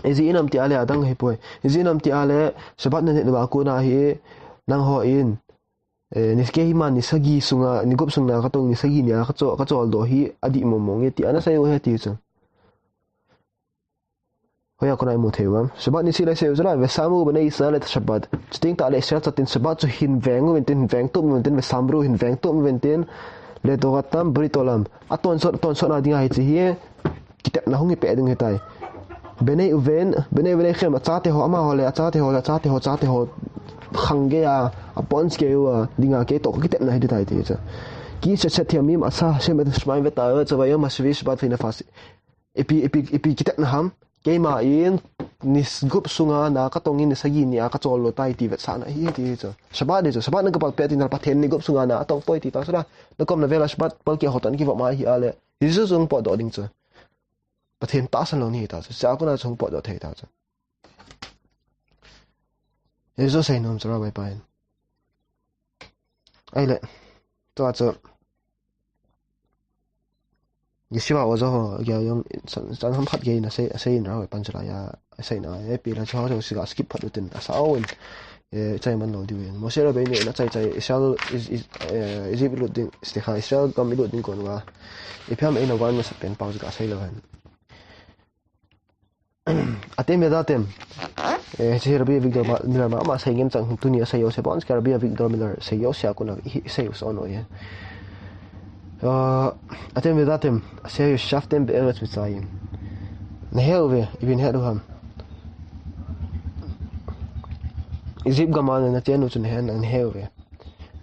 Ijeh inem ti ahile adang hipoi. Ijeh inem ti ahile Shabbat na nit uva kona hi nangho in. Eh, ni keima ni sagi sunga, ni gup sunga katong ni sagi nia kacho, kachol doh hi adih mong mong e ti ana sei u ahi ti chu. Hoiya kona imu thei uvam. Shabbat ni sih lai sei u jala, vesamru bnei Israel et Shabbat. Chuteng tah le Israel chaten Shabbat chu hin veng uvin tin, hin veng tup uvin tin, vesamru hin veng tup uvin tin, le togatam brit olam. Atonsot, atonsot na dinga hiche hi, kitepna hung hi pe ding hitai. Bnei uven, bnei uven khem, achate ho, amaho le, achate ho le, achate ho, chate ho, khang gei a, abonds kei uva, dinga kei toh kitepna hi ditai ti chu. Ki set set thiam mim asa, Hashem et Shemaim veta, Tzavayom Hashvi Shabbat Veinafas. Ipi, ipi, ipi kitepna ham. Keima in, ni gup sunga na katong in ni sagi nia kachol lou tai ti vetsahna hi ti chu. Shabbat ni chu, Shabbat na kapal pe ti na Pathen ni gup sunga na atong poi ti ta sula. Na kom na vela Shabbat pal kia hotan kivop mai hi ale. Hi chu sung potdoh ding chu. Pathen tahsan lou ni ta chu. Sia kona sung potdoh thei ta chu. Hi chu sei nom chu Rabbi pa hin. Ahile, tua chu, Yeshiva oja ho, gei jong, san, san ham khat gei na sei, sei in ra hoi pan chala ya, sei na, e pi la chu ho, si ga skip phat utin, asa o in, e, chai man lou diu in. Moshe Rabbeinu na chai chai, Israel, is, is, e, Egypt lut ding, slikha, Israel gam lut ding kon uva. Ipi ham eina van masa pen pau chu ga sei lou hen. Atem vedatem. Eh, hiche Rabbi Avigdor Ma-, Miller ma, ama sei ngen chang tuni asei jouse, bonds kei Rabbi Avigdor Miller sei jouse a kona hi sei u son u ahi. Ah, atem vedatem, aseh yishvavtem be'eretz Mitzrayim. Nahe uve, ipi nahe u ham. Egypt gam a nachen u chu nahe, nahe uve.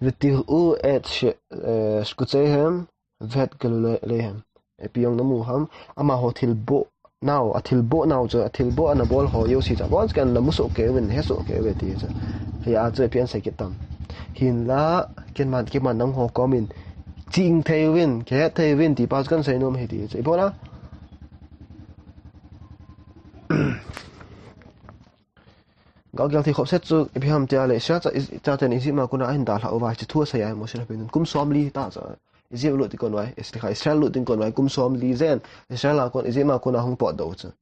Vetir'u et sh-, eh, shkutseihem, Vet galu le, le hem. Ipi jong namu ham, amaho thilboh nau, athilboh nau chu, athilboh ana bol ho jouse chu, bonds kei ana mu soh kei uvin, he soh kei uve ti chu. Hia chu ipi asei kit tam. Hinla, keiman, keiman nangho komin, ching thei uvin, kihet thei uvin, ti pa chu kasei nom ahi ti chu. Ibola, Gao gel thei khop set chu, ipi ham tia le, Israel cha, Is-, chaten Egypt ma kona ahin dalha uva, hiche thu asei a, Moshe Rabbeinu kum somli ta cha, Egypt lut ding kon uva, Is-, Israel lut ding kon uva, kum somli jen, Israel a kon, Egypt ma kona hung potdoh u chu.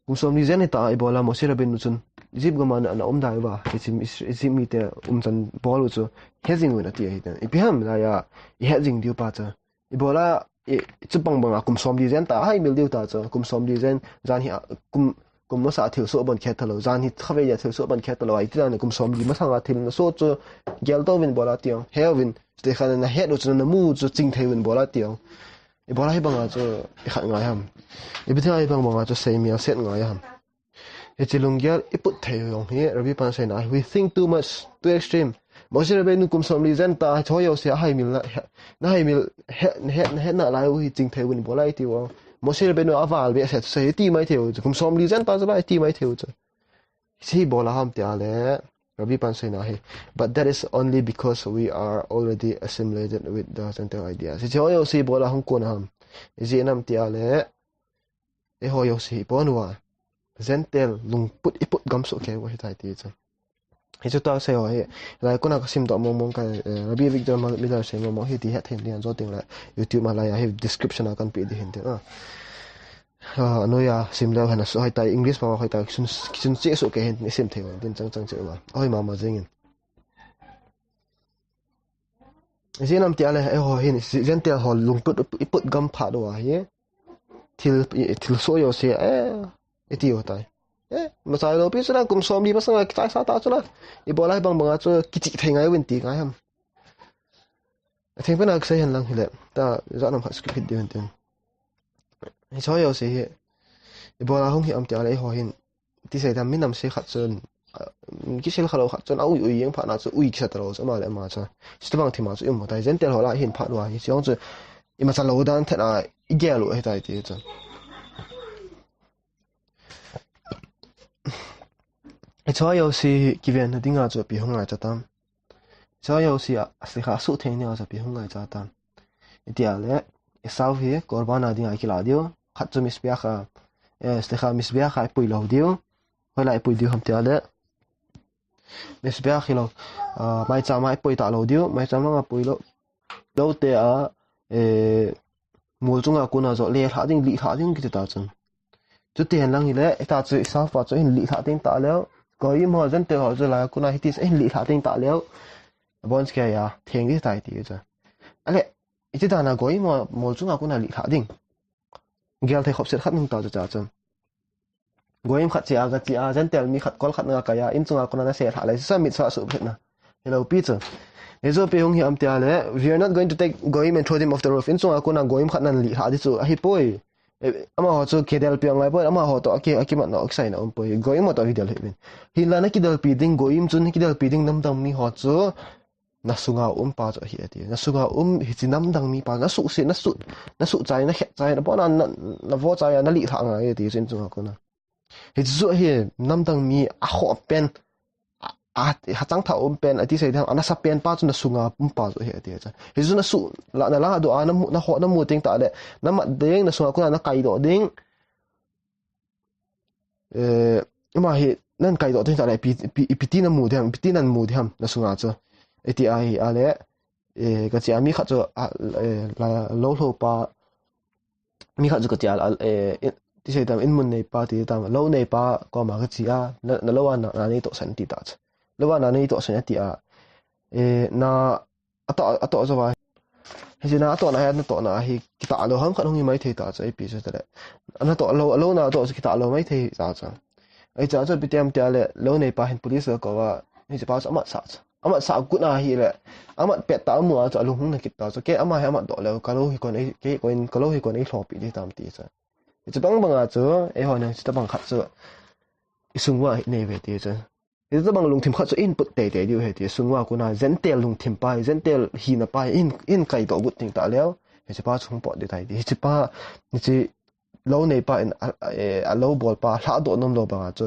Kum somli jen hita, ibola Moshe Rabbeinu chun, Egypt gam a ana um dai uva, Egypt, Is-, Egypt mite umchan bol u chu, he jing uvin ati ahi tan. Ipi ham, la ya, i he jing diu pa cha. Ibola, i, chubang banga kum somli jen ta, ahaimil diu ta chu, kum somli jen, jan hi, a, kum, kum masa thilsoh abon kihet tha lou, jan hi khatvei a thilsoh abon kihet tha lou, ahi ti dan kum somli masanga thil nasoh chu, gel to uvin bola tiong, he uvin, chutei khan nahet u chu, namu u chu, ching thei uvin bola tiong. Ibola hibanga chu, i khat ngai ham. Ipi thei hibang banga chu, sei mial set ngai ham. Hiche lunggel i put thei u jong hi, Rabbi pan aseina, we think too much, too extreme. Moshe Rabbeinu kum somli jen ta, hiche ho jouse ahaimil na, he, nahaimil, he, he, nahet nalai u hi ching thei uvin bola iti u. Moshe Rabbeinu aval behseh chu sei iti mai thei u chu, kum somli jen ta chu la iti mai thei u chu. Hiche hi ibola ham tia le, Rabbi pan aseina hi. But that is only because we are already assimilated with the Gentile ideas. Hiche ho jouse ibola hung kon ham. Ijeh inem tia le, Eiho jouse hi pon uva. Gentile lungput i put gam soh kei uva hitai ti chu. Hichu ta sei ho hi. Lai kona kasim doh mong mong kai, eh, Rabbi Avigdor Mal-, Miller sei mong mong hi ti het thei ding ajo ding le YouTube ma lai a hi description a kan pe ding ahin tin a. Ah, anoiya sim leu hen asoh hoitai English ma hoitai kisun, kisun che soh kei hin sim thei uvin tin chang chang che uva. Ahoi mama jeng in. Ijeh inem tia le, eiho hin, Gentile ho lungput, i put gam phat uva hi. Thil, i, thilsoh jouse, eh, iti u tai. Eh, machai lou pi chu la, kum somli masanga kichai sa ta chu la. Ibola hibang banga chu kichih thei ngai uvin ti ngai ham. Atheng pena kasei hen lang hile, ta, jat nam khat skip hit diu hen tin. Hiche ho jouse hi, ibola hung hi ham tia le eiho hin, ti sei dam, mi nam sei khat chun, a, kisei khalou khat chun, a ui ui jeng phat na chu, ui kisa talou chu, ama le ama chu. Chuti bang thima chu, i mu tai, Gentile ho lah hin phat uva, hiche jong chu, imacha lou dan thet a, igel u ahitai ti chu. Hiche ho jouse hi kiven na dinga chu ipi hung ngaicha tam. Hiche ho jouse a, a sikha suhtheng dinga chu ipi hung ngaicha tam. Itia le, Esau hi Korban a dinga kila diu. Khat chu Mizbeach a, eh, sikha Mizbeach a ipui lou diu. Hoilai ipui diu ham tia le. Mizbeach hilou, ah, maicham a ipui talou diu. Maicham a pui lou. Lou te a, eh, mol chunga kona joh le lha ding, lih lha ding kiti ta chun. Chuti hen lang hile, ita chu Esau pa chu hin lih lha ding ta leu. Goyim ho Gentile ho chu la kona hiti hin lih lha ding ta leu. Bon skia ya, theng ding tai ti chu. Ale, iti dana Goyim ho mol chunga kona lih lha ding. Gel thei khop set khat nung ta chu cha chun. Goyim khat che a, ga che a, Gentile mi khat kol khat nga kaya, in chunga kona na se lha lai, sa mit sa su phet na. Hello, pi chu. Hichu ipi hung hi ham tia le, "We are not going to take Goyim and throw them off the roof." In chunga kona Goyim khat nan lih lha di chu, ahi poi. Eh, amaho chu kidel pi ngai poi, amaho to aki, aki mat na, oksai na um poi. Goyim ho to kidel hi bin. Hinla na kidel pi ding, Goyim chun kidel pi ding namdang mi ho chu, na sunga um pa chu ahi ati. Na sunga um hiche namdang mi pa, na suh se, na suh, na suh chai, na khet chai, na pona, na, na vo chai, na lih lha ngai ati, in chunga kona. Hichu hi namdang mi a khoh pen, a, a, hachang tha um pen, ati sei ding, a nasa pen pa chu na sunga um pa chu ahi ati chu. Hichu na suh, la, na la doh a, na mu, na khoh, na mu teng ta le, na mat ding, na sunga kona na kai doh ding. Eh, ama hi, nan kai doh teng ta le, pi, pi, pi ti na mu ding ham, pi ti nan mu ding ham, na sunga chu. Iti ahi, a le, eh, ka che a mi khat chu, a, eh, la, lou lou pa, mi khat chu ka che a, a, eh, in, ti sei tam, in mun nei pa, ti tam, lou nei pa, koma ka che a, na, na lou a na, na nei toh san ti ta chu. Lou a na nei toh san ati a, eh, na, a toh, a toh jo va. Hiche na, a toh na, a na toh na, hi, kita lou ham khat hung hi mai thei ta chu, ipi chu ta le. A na toh, lou, lou na toh chu kita lou mai thei ta chu. Ahi cha chu, pi ti ham tia le, lou nei pa hin police a kou a, hiche pa chu amat sa chu. Amat sa kut na hi le, amat pet ta mu a chu, alung hung na kit ta chu. Ke ama hi amat doh leu, ka lou hi kon ei, ke kon, ka lou hi kon ei lhopi di tam ti chu. Hichu bang bang a chu, eiho nang chu ta bang khat chu. I sung uva hi nei ve ti chu. Hichu ta bang lungthim khat chu in put tei tei diu ahi ti. Sung uva kona Gentile lungthim pa, Gentile hina pa, in, in kai doh gut ting ta leu. Hiche pa chu hung pot di tai ti. Hiche pa, hiche lou nei pa in, a, a, eh, a lou bol pa, lha doh nom lou bang a chu.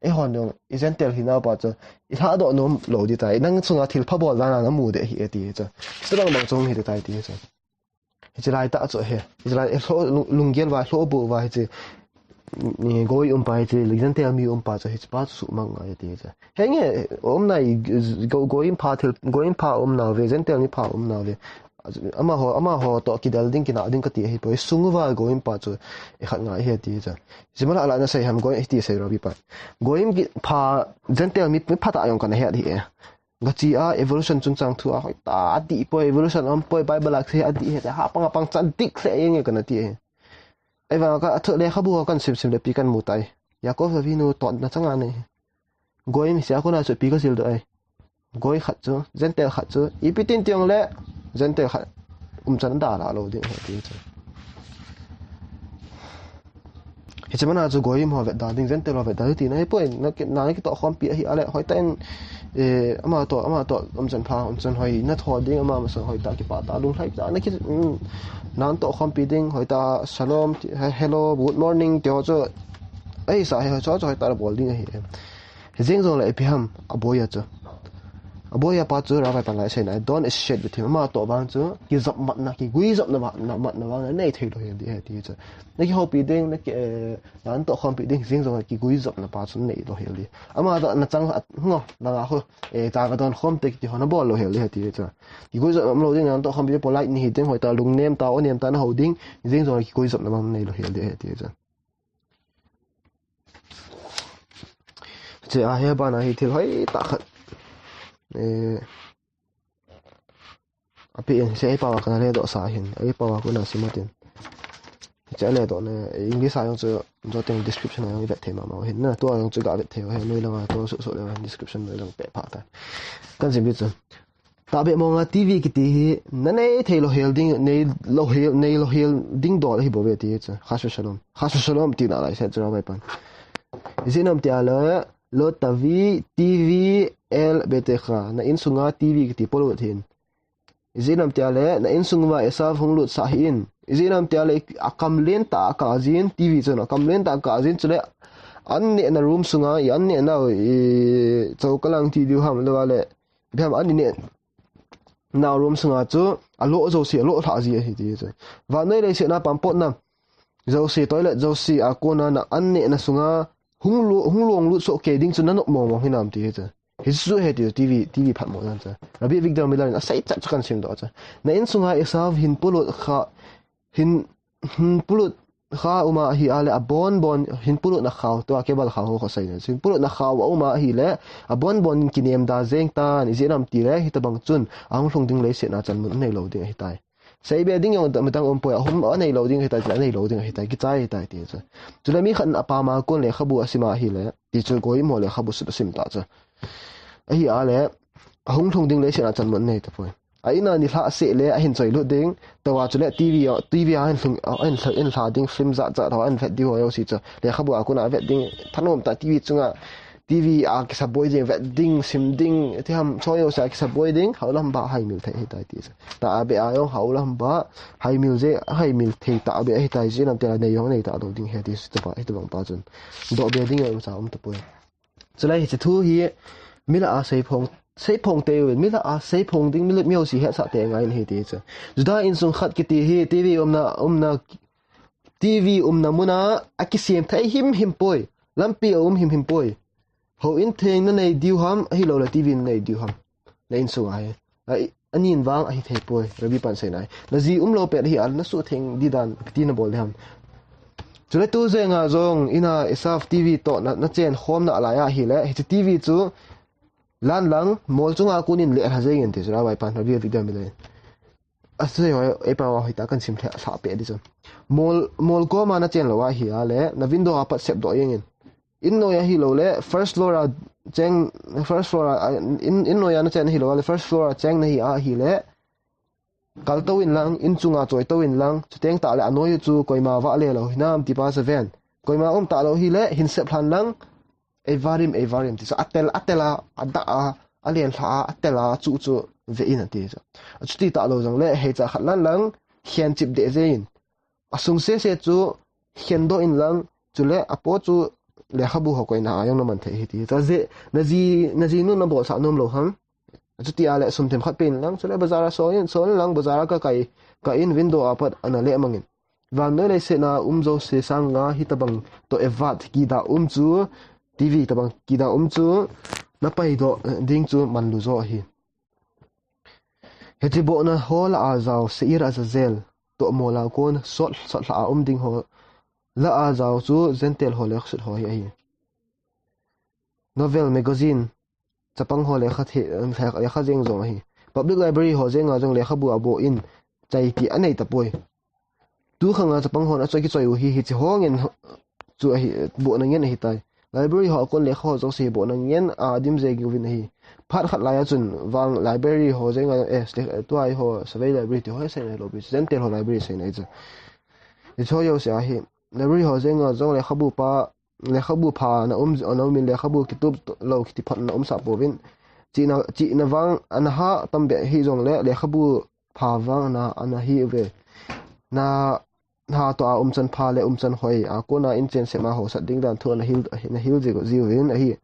Eiho nang, i Gentile hina pa chu, i lha doh nom lou di tai. Nang sunga thil pha bol dan a na mu de hi e ti chu. Hichu bang bang chu hung hi di tai ti chu. Hiche lai ta chu he. Hiche lai, eh, lho, lung, lunggel va, lho bu va hiche. Ni Goyim um pa hiche, Gentile mi um pa chu, hiche pa chu suh mang ngai ti chu. Henge, um nai, Go, Goyim pa thil, Goyim pa um nau ve, Gentile mi pa um nau ve. Amaho, amaho toh kidel ding, kina ding ka ti ahi poi. Sung uva Goyim pa chu, i khat ngai ahi ti chu. Hiche mala la na sei ham Goyim, hiti sei ro bi pa. Goyim ki pa, Gentile mi, mi pha ta jong kana he di e. Ga che a, evolution chungchang thu a hoitah a ti poi, evolution um poi, Bible a kisei a ti ahi, ha pang a pang chan dik lheh jeng e kana ti ahi. Ahivang a ka, a thu lekhabu a kan sim sim le ipi kan mu tai. Yaakov Avinu totna chang a nei. Goyim sia kona chu ipi ka jil doh ai. Goy khat chu, Gentile khat chu, ipi tin ti jong le, Gentile khat umchan da la lou ding ahi ti chu. Hiche mana chu Goyim ho vet dan ding, Gentile ho vet dan ding tina ahi poi, na ki, na kitoh khompi ahi a le, hoitah in, eh, ama toh, ama toh umchan pha, umchan hoi na tho ding, ama masang hoitah kipah tah, lunglhai tah, na ki, mm, na toh khompi ding, hoitah shalom, ti, he, hello, good morning, ti ho chu, ahi sa, he, ho chu, chu hoitah la bol ding ahi. Hijeng jong le ipi ham, a boy a chu. A boy a pa chu, Rabbi pan lai sei na, "Don't associate with him." Ama toh vang chu, kijop matna, kiguijopna matna, matna vang, nei thei lou hel di ahi ti chu. Na kihoupi ding, na ki, eh, na toh khompi ding, hijeng jong le kiguijopna pa chu nei lou hel di. Ama toh na chang, a, ngo, na nga ho, eh, ta ka don khom te kiti ho na bol lou hel di ahi ti chu. Kiguijop um lou ding, na toh khompi polite ni hi ding, hoitah lungnem ta, onem ta na hou ding, hijeng jong le kiguijopna vang nei lou hel di ahi ti chu. Che a he bana hi thil hoitah khat. Eh, api in se ei pawa kana le doh sa hin. Ei pawa kuna simatin. Che le doh ne English a jong chu joteng description a jong i vet thei mama hin na. Tua jong chu ga vet thei u hin noi langa to su su le description noi lang pe pha ta. Kan sim bi chu. Tahbeh monga T V kiti hi, na nei thei lou hel ding, nei lou hel, nei lou hel ding dol ahi bou ve ti chu. Khas ve shalom. Khas ve shalom tina lai se chu Rabbi pan. Ijeh inem tia le, lo tavi T V el betecha. Na insunga T V kiti polut hin. Ijeh inem tia le, na insung uva Esav hung lut sah hih in. Ijeh inem tia le, akam len tah a kah jin, T V chun akam len tah a kah jin, chule, an nehna room sunga, i an nehna, i, chou kalang ti diu ham, le va le, Ipi ham an nehna room sunga chu, alo jouse, alo lhah ji ahi ti chu. Vannoi leiset a pampotna jouse, toilet jouse a kona na an nehna sunga hung lo, hung long lut soh kei ding chu na nop mong mong hinam ti chu. Hichu ahi ti chu T V, T V phatmo dan chu. Rabbi Avigdor Miller in asei chat chu kan sim doh chu. Na insunga Esav hin polut kha, hin hin polut kha uma ahi a le abon bon hin polutna khao tua kebal khao ho khosai ne. Hin polutna khao a uma ahi le abon bon in kinem da jeng tan ijeh inem ti le hitabang chun ahung lhung ding leiset a chan mun anei lou ding ahi tai. Sei be ding jong dam dang um poi ahung anei lou ding ahi tai, anei lou ding ahi tai, kichai ahi tai ti chu. Chule mi khat in apam a kon lekhabu asim a ahi le ti chu goi mo lekhabu sut asim ta chu. Ahi a le ahung lhung ding leiset a chan mun anei ta poi. A in a ni lhah seh le ahin choi lut ding. Tua chule T V a, T V a ahin lhung, ahin lhung, ahin lhah ding film jat jat ho ahin vet ding ho jouse chu. Lekhabu a kona vet ding. Thanom ta T V chunga T V a kisaboi ding, vet ding, sim ding. Ti ham choi jouse a kisaboi ding. Haulam ba haimil thei ahi tai ti chu. Tahbeh a jong haulam ba haimil je, haimil thei tahbeh ahi tai ijeh inem tia le nei jong nei ta lou ding ahi ti chu ta ba, hitabang pa chun. Doh be ding jong cha um ta poi. Chule hiche thu hi, mi lah a seiphong, seiphong te uvin, mi lah a seiphong ding, mi lah mi jouse hetsah te ngai in ahi ti chu. Juda insung khat kiti hi, T V umna, umna, T V umna muna, akisem thei him him poi, lampi a um him him poi. Houin theng na nei diu ham, ahilou le T V na nei diu ham. Na insung a hi. A, anin vang ahi thei poi, Rabbi pan sei nai. Na ji um lou pet hi a, na suhtheng di dan, kiti na bol di ham. Chule tu jeng a jong, in a Esav T V toh na, na chen khom na lai ahi le, hiche T V chu, lan lang, mol chunga kon in le lha jeng in ti chu, Rabbi pan, Rabbi Avigdor Miller in. Asei ho, ei pa wa hoi ta kan sim lheh lhah peh di chu. Mol, mol koma na chen lou ahi a le, na window a pat sep doh jeng in. In noi ahilou le, first floor a cheng, first floor a, in, in noi a na chen ahilou le, first floor a cheng na hi ahi le, kal tou in lang, in chunga choi tou in lang, chuteng tah le anoi u chu koima vah le lou hinam ti pa chu ven. Koima um ta lou hi le, hin sep lhan lang, Evarim, Evarim ti chu, atel, atel a, adah a, alen lha a, atel a, chu chu ve in ati chu. Achuti ta lou jong le, hei cha khat lan lang, khen chip deh jeng in. Asung sese chu khen doh in lang, chule apo chu lekhabu ho koina a jong na man thei ahi ti. Cha je, na ji, na ji nu na bolsah nom lou ham. Chuti a le sum themkhat pe in lang, chule bazar a so in, so in lang, bazar a ka kai, ka in window a pat ana le mang in. Vannoi leiset a um jouse sanga hitabang toh evat kida um chu, T V tabang kida um chu, na paidoh ding chu manlu jo ahi. Hiche bohna ho lah a jao Seir Azazel toh mol a kon sot, sot lha a um ding ho lah a jao chu Gentile ho lekha sut ho hi ahi. Novel magazine chapang ho lekha the, lekha jeng jong ahi. Public library ho jeng a jong lekhabu a boh in chai ti anei tapoi. Tu khang a chapang hon achoi kichoi u hi, hiche ho ngen chu ahi, bohna ngen ahi tai. Library ho a kon lekha ho jouse hi bohna ngen a dim jeng uvin ahi. Phat khat lai a chun vang library ho jeng a, eh, tua hi ho, Savei library ti ho hi sei nai lou pi, Gentile ho library sei nai chu. Hiche ho jouse ahi. Library ho jeng a jong lekhabu pa, lekhabu pha na um, na um in lekhabu kitup lou kiti phat na um sah pouvin. Chihna, chihna vang ana ha tam be hi jong le, lekhabu pha vang na ana hi ve. Na, na toh a umchan pha le umchan hoi a kona inchen sema ho sat ding dan thu ana hil, na hil ji, ji uvin ahi.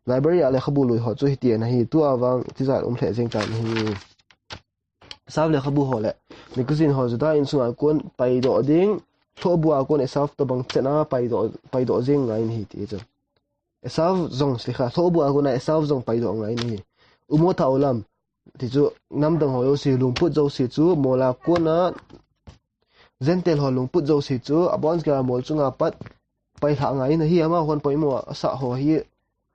Library a lekhabu lui ho chu hiti ana hi, tu a vang tijat um lheh jeng tan ahi. Esav lekhabu ho le magazine ho Juda insung a kon paidoh ding, lhohbu a kon Esav tabang chen a paidoh, paidoh jeng ngai in ahi ti chu. Esav jong, slikha, lhohbu a kon a Esav jong paidoh ngai in ahi. Umot haolam, ti chu, namdang ho jouse, lungput jouse chu, mol a kon a, Gentile ho lungput jouse chu, abon kila mol chunga pat, pai lha ngai in ahi, amahon poimo asah ho hi,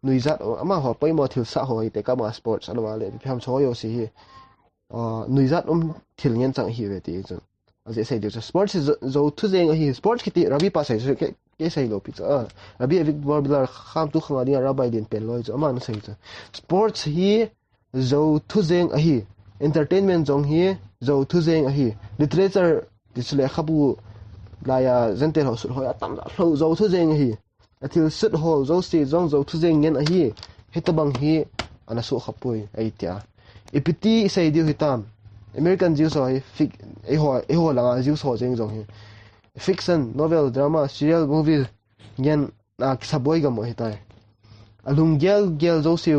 nuijat, amaho poimo thil sah ho hi, tekah ma sports, ana vale, ipi ham chu ho jouse hi, ah, nuijat um thil ngen chang ahi ve ti chu. Ajeh sei diu chu. Sports hi jo, jo thu jeng ahi. Sports kiti Rabbi pa sei chu kei, kei sei lou pi chu. Ah, Rabbi Avigdor Miller khamtu khang a dinga Rabbi din pen loi chu. Aman asei chu. Sports hi jo thu jeng ahi. Entertainment jong hi Zo thu jeng ahi. Literature ti chu lekhabu laiya Gentile ho sut ho atam lou Zo thu jeng ahi. Athil sut ho jouse jong Zo thu jeng ngen ahi. Hitabang hi ana suh khapoi ahi tia. Ipi ti isei diu hitam. American Jews ho hi fik, eiho, eiho langa Jews ho jeng jong hi. Fiction, novel, drama, serial, movie, ngen a kisaboi gam ahitai. Alunggel gel jouse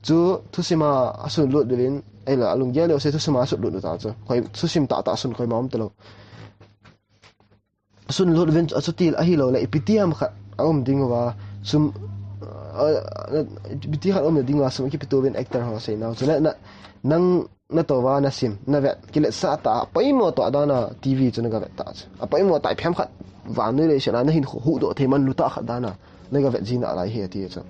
chu thusima asun lut uvin, ei la, alunggel jouse thusima asun lut uta chu. Koi thusim tah tah sun koima um talou. Sun lut uvin achuti ahilou le, ipi ti ham khat a um ding uva, sum, a, a, ipi ti khat um ding uva, sum kipetu uvin actor ho sei nau. Chu na, na, nang na to uva, na sim, na vet, kilet sa ta, apoimo tah dana T V chu na ga vet ta chu. Apoimo tah phem khat, vannoi leiset a na hin hu, huhdoh thei man lu tah khat dana, na ga vet jing nalai hi ati chu.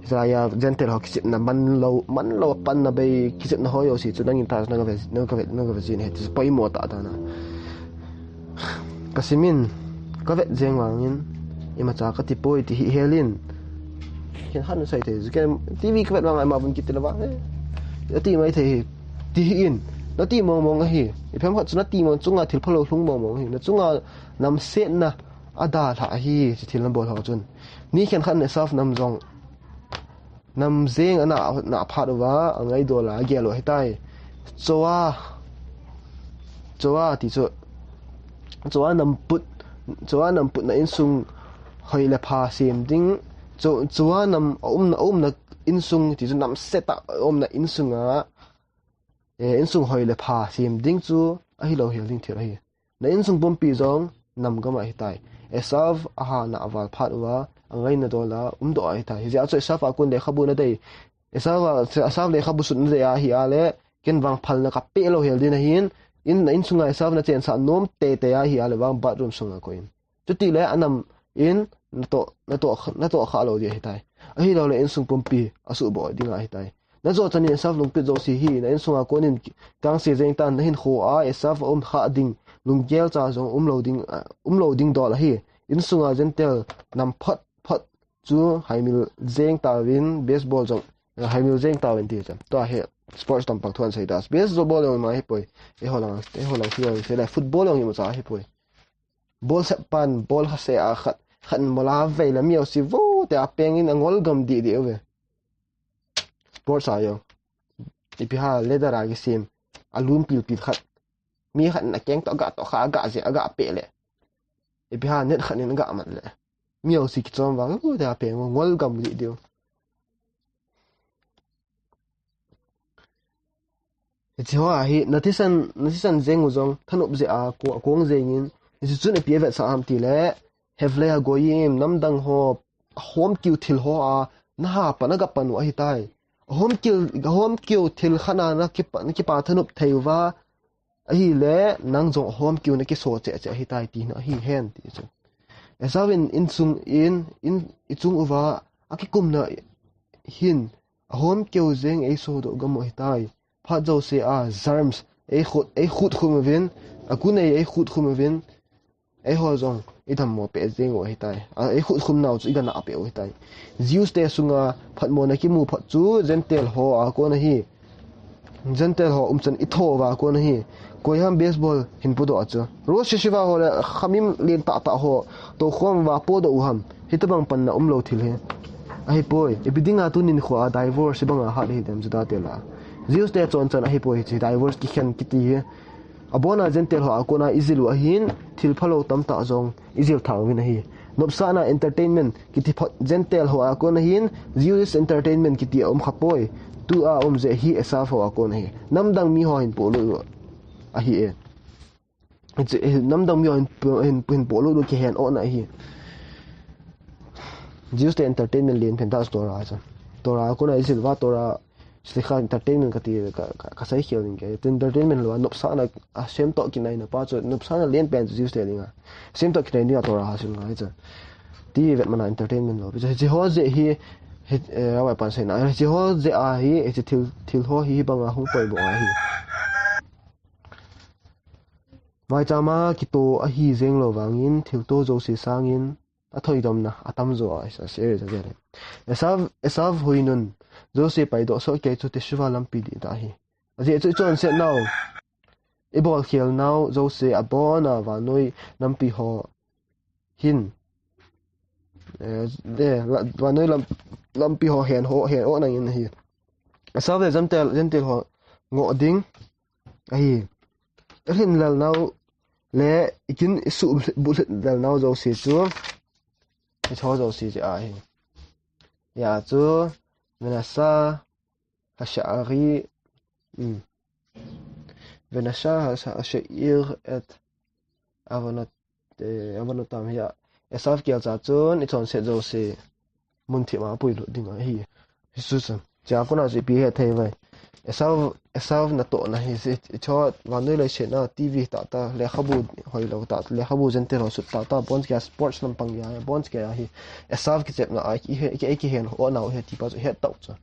Israel Gentile ho kichepna manlou, manlou pan na bei, kichepna ho jouse chu nangin ta chu na ga vet, na ga vet, na ga vet jing hi ti chu apoimo tah dana. Ka simin, ka vet jeng vangin, imacha ka ti poi ti hi helin. Khenkhat in asei thei, ken T V ka vet vang a ima vun kiti lou vang, eh. Ati mai thei hi, ti hi in, na ti mong mong ahi. Iphem khat chu na ti mong chunga thil phalou lhung mong mong ahi. Na chunga namsetna adalha ahi, chi thil na bol ho chun. Mi khenkhat in Esau nam jong nam jeng ana, ana phat uva, angaidol a, agel u ahitai. Choa, choa ti chu, choa nam put, choa nam put na insung hoi le pha sem ding, cho, choa nam a umna, a umna insung ti chu namset a umna insunga, eh, insung hoi le pha sem ding chu ahilou hel ding thil ahi. Na insung pumpi jong nam gam ahitai. Esau a hana aval phat uva, angaina dol a, umdoh ahitai. Hijeh a chu Esau a kon lekhabu na dei. Esau a, Esau lekhabu sut na dei ahi a le, ken vang phalna ka pe lou hel ding ahin, in, na insunga Esau na chensah nom teitei ahi a le vang bathroom sunga koi in. Chuti le anam in na toh, na toh, na toh kha lou ding ahitai. Ahilou le insung pumpi asuhboi ding ahitai. Na jo chan in Esau lungput jouse hi, na insunga kon in kangse jeng tan, na hinkho a Esau a um kha ding, lunggel cha jong umlou ding, ah, umlou ding dol ahi. Insunga Gentile nam phot phot chu haimil jeng tauvin, baseball jong, ah, haimil jeng tauvin ti chan. Tua hi sports tam pang thuan sei ta. Baseball jong ima hi poi. Eiho lang, eiho lang thil sei le football jong ima cha hi poi. Ball sep pan, ball kha se a khat, khat in ball a vei le mi jouse vo te a peng in angol gam dih dih uve. Sports a jong. Ipi ham, leather a kisem. Alum pil pil khat. Mi khat in akeng toh aga toh kha, aga je, aga pe le. Ipi ham, net khat in aga mat le. Mi jouse kichom vang, vo te a peng, ngol gam dih dih u. Hiche ho a hi, na thisan, na thisan jeng u jong, thanop jeh a, ko, akong jeng in, hiche chun ipi avetsah ham ti le, Hevlei HaGoyim, namdang ho, ahom kiu thil ho a, na ha pan, na ga pan u ahitai. Ahom kiu, ahom kiu thil khat a na kipa, na kipa thanop thei uva, ahile, nang jong ahom kiu na kiso cheh cheh ahitai, tina ahi hen, ti chu. Esau in, insung in, in, ichung uva, akikumna hin, ahom kiu jeng eiso doh gam u ahitai. Phat jouse a, germs, eikhut, eikhut khum uvin, akun ei, eikhut khum uvin, eiho jong, idammo peh jeng u ahitai. A, eikhut khum nau chu iga na peh u ahitai. Jews te sunga phatmo na kimu phat chu, Gentile ho a kon ahi. Gentile ho umchan itho uva kon ahi. Koi ham baseball hin podoh a chu. Rosh Yeshiva ho le Chachamim len tah tah ho, toukhom uva podoh u ham. Hitabang panna umlou thil hi. Ahipoi. Ipi dinga tuni nikho a divorce hibanga hat hidem Juda te lah a. Jews te chonchan ahipoi hiche divorce kikhen kiti hi. Abona Gentile ho a kona ijil u ahin, thil phalou tamtah jong ijil tha uvin ahi. Nopsahna entertainment kiti phot Gentile ho a kon ahin, Jewish entertainment kiti aum khapoi. Tua um jeh hi Esau ho a kon ahi. Namdang mi ho hin polut u ahi e. Hiche, eh, namdang mi ho hin, hin, hin polut u kihen ohna ahi. Jews te entertainment len pen tah chu Torah chu. Torah a kona ijil uva Torah, slikha entertainment kati, ka, ka, kasei khel ding ke. Entertainment lou a, nopsahna, a semtoh kinaina pa chu, nopsahna len pen chu Jews te dinga. Semtoh kinaina dinga Torah ha sil ngai chu. Ti vet mana entertainment lou. Hiche ho jeh hi, hi, eh, Rabbi pan seina. Hiche ho jeh a hi, hiche thil, thil ho hi, hibanga hung poimo ahi. Vaichama kito ahi jeng lou vangin, thilto jouse sangin, athoidomna atam jo a, isa serious a jeh le. Esau, Esau huinun jouse paidoh soh kei chu teshuva lampi dihtah ahi. Ajeh chu i chonset nau, i bolkhel nau jouse abon a vannoi lampi ho hin, eh, de, la, vannoi lam, lampi ho hen ho, hen o nangin ahi. Esau le Gentile, Gentile ho ngoh ding ahi. I lhinlel nau le i kin i suh bu lhinlel nau jouse chu, i cho jouse chu ahi. Hia chu Manasseh, Hashari, um, Manasseh, Hasha-, Hashair et Avonot, eh, Avonotam hia. Esau kelcha chun i chonset jouse mun thim a puilut ding ahi. Hichu chu. Chua kona chu ipi hethei uvem. Esau, Esau natohna hi, i, i cho vannoi leiset a T V tahtah, lekhabu hoilou tahtah, lekhabu Gentile ho sut tahtah, abonchauva sports lampang a, abonchauva hi. Esau kichepna a, i he, i, i kihen o nau hi ti pa chu het tau chu.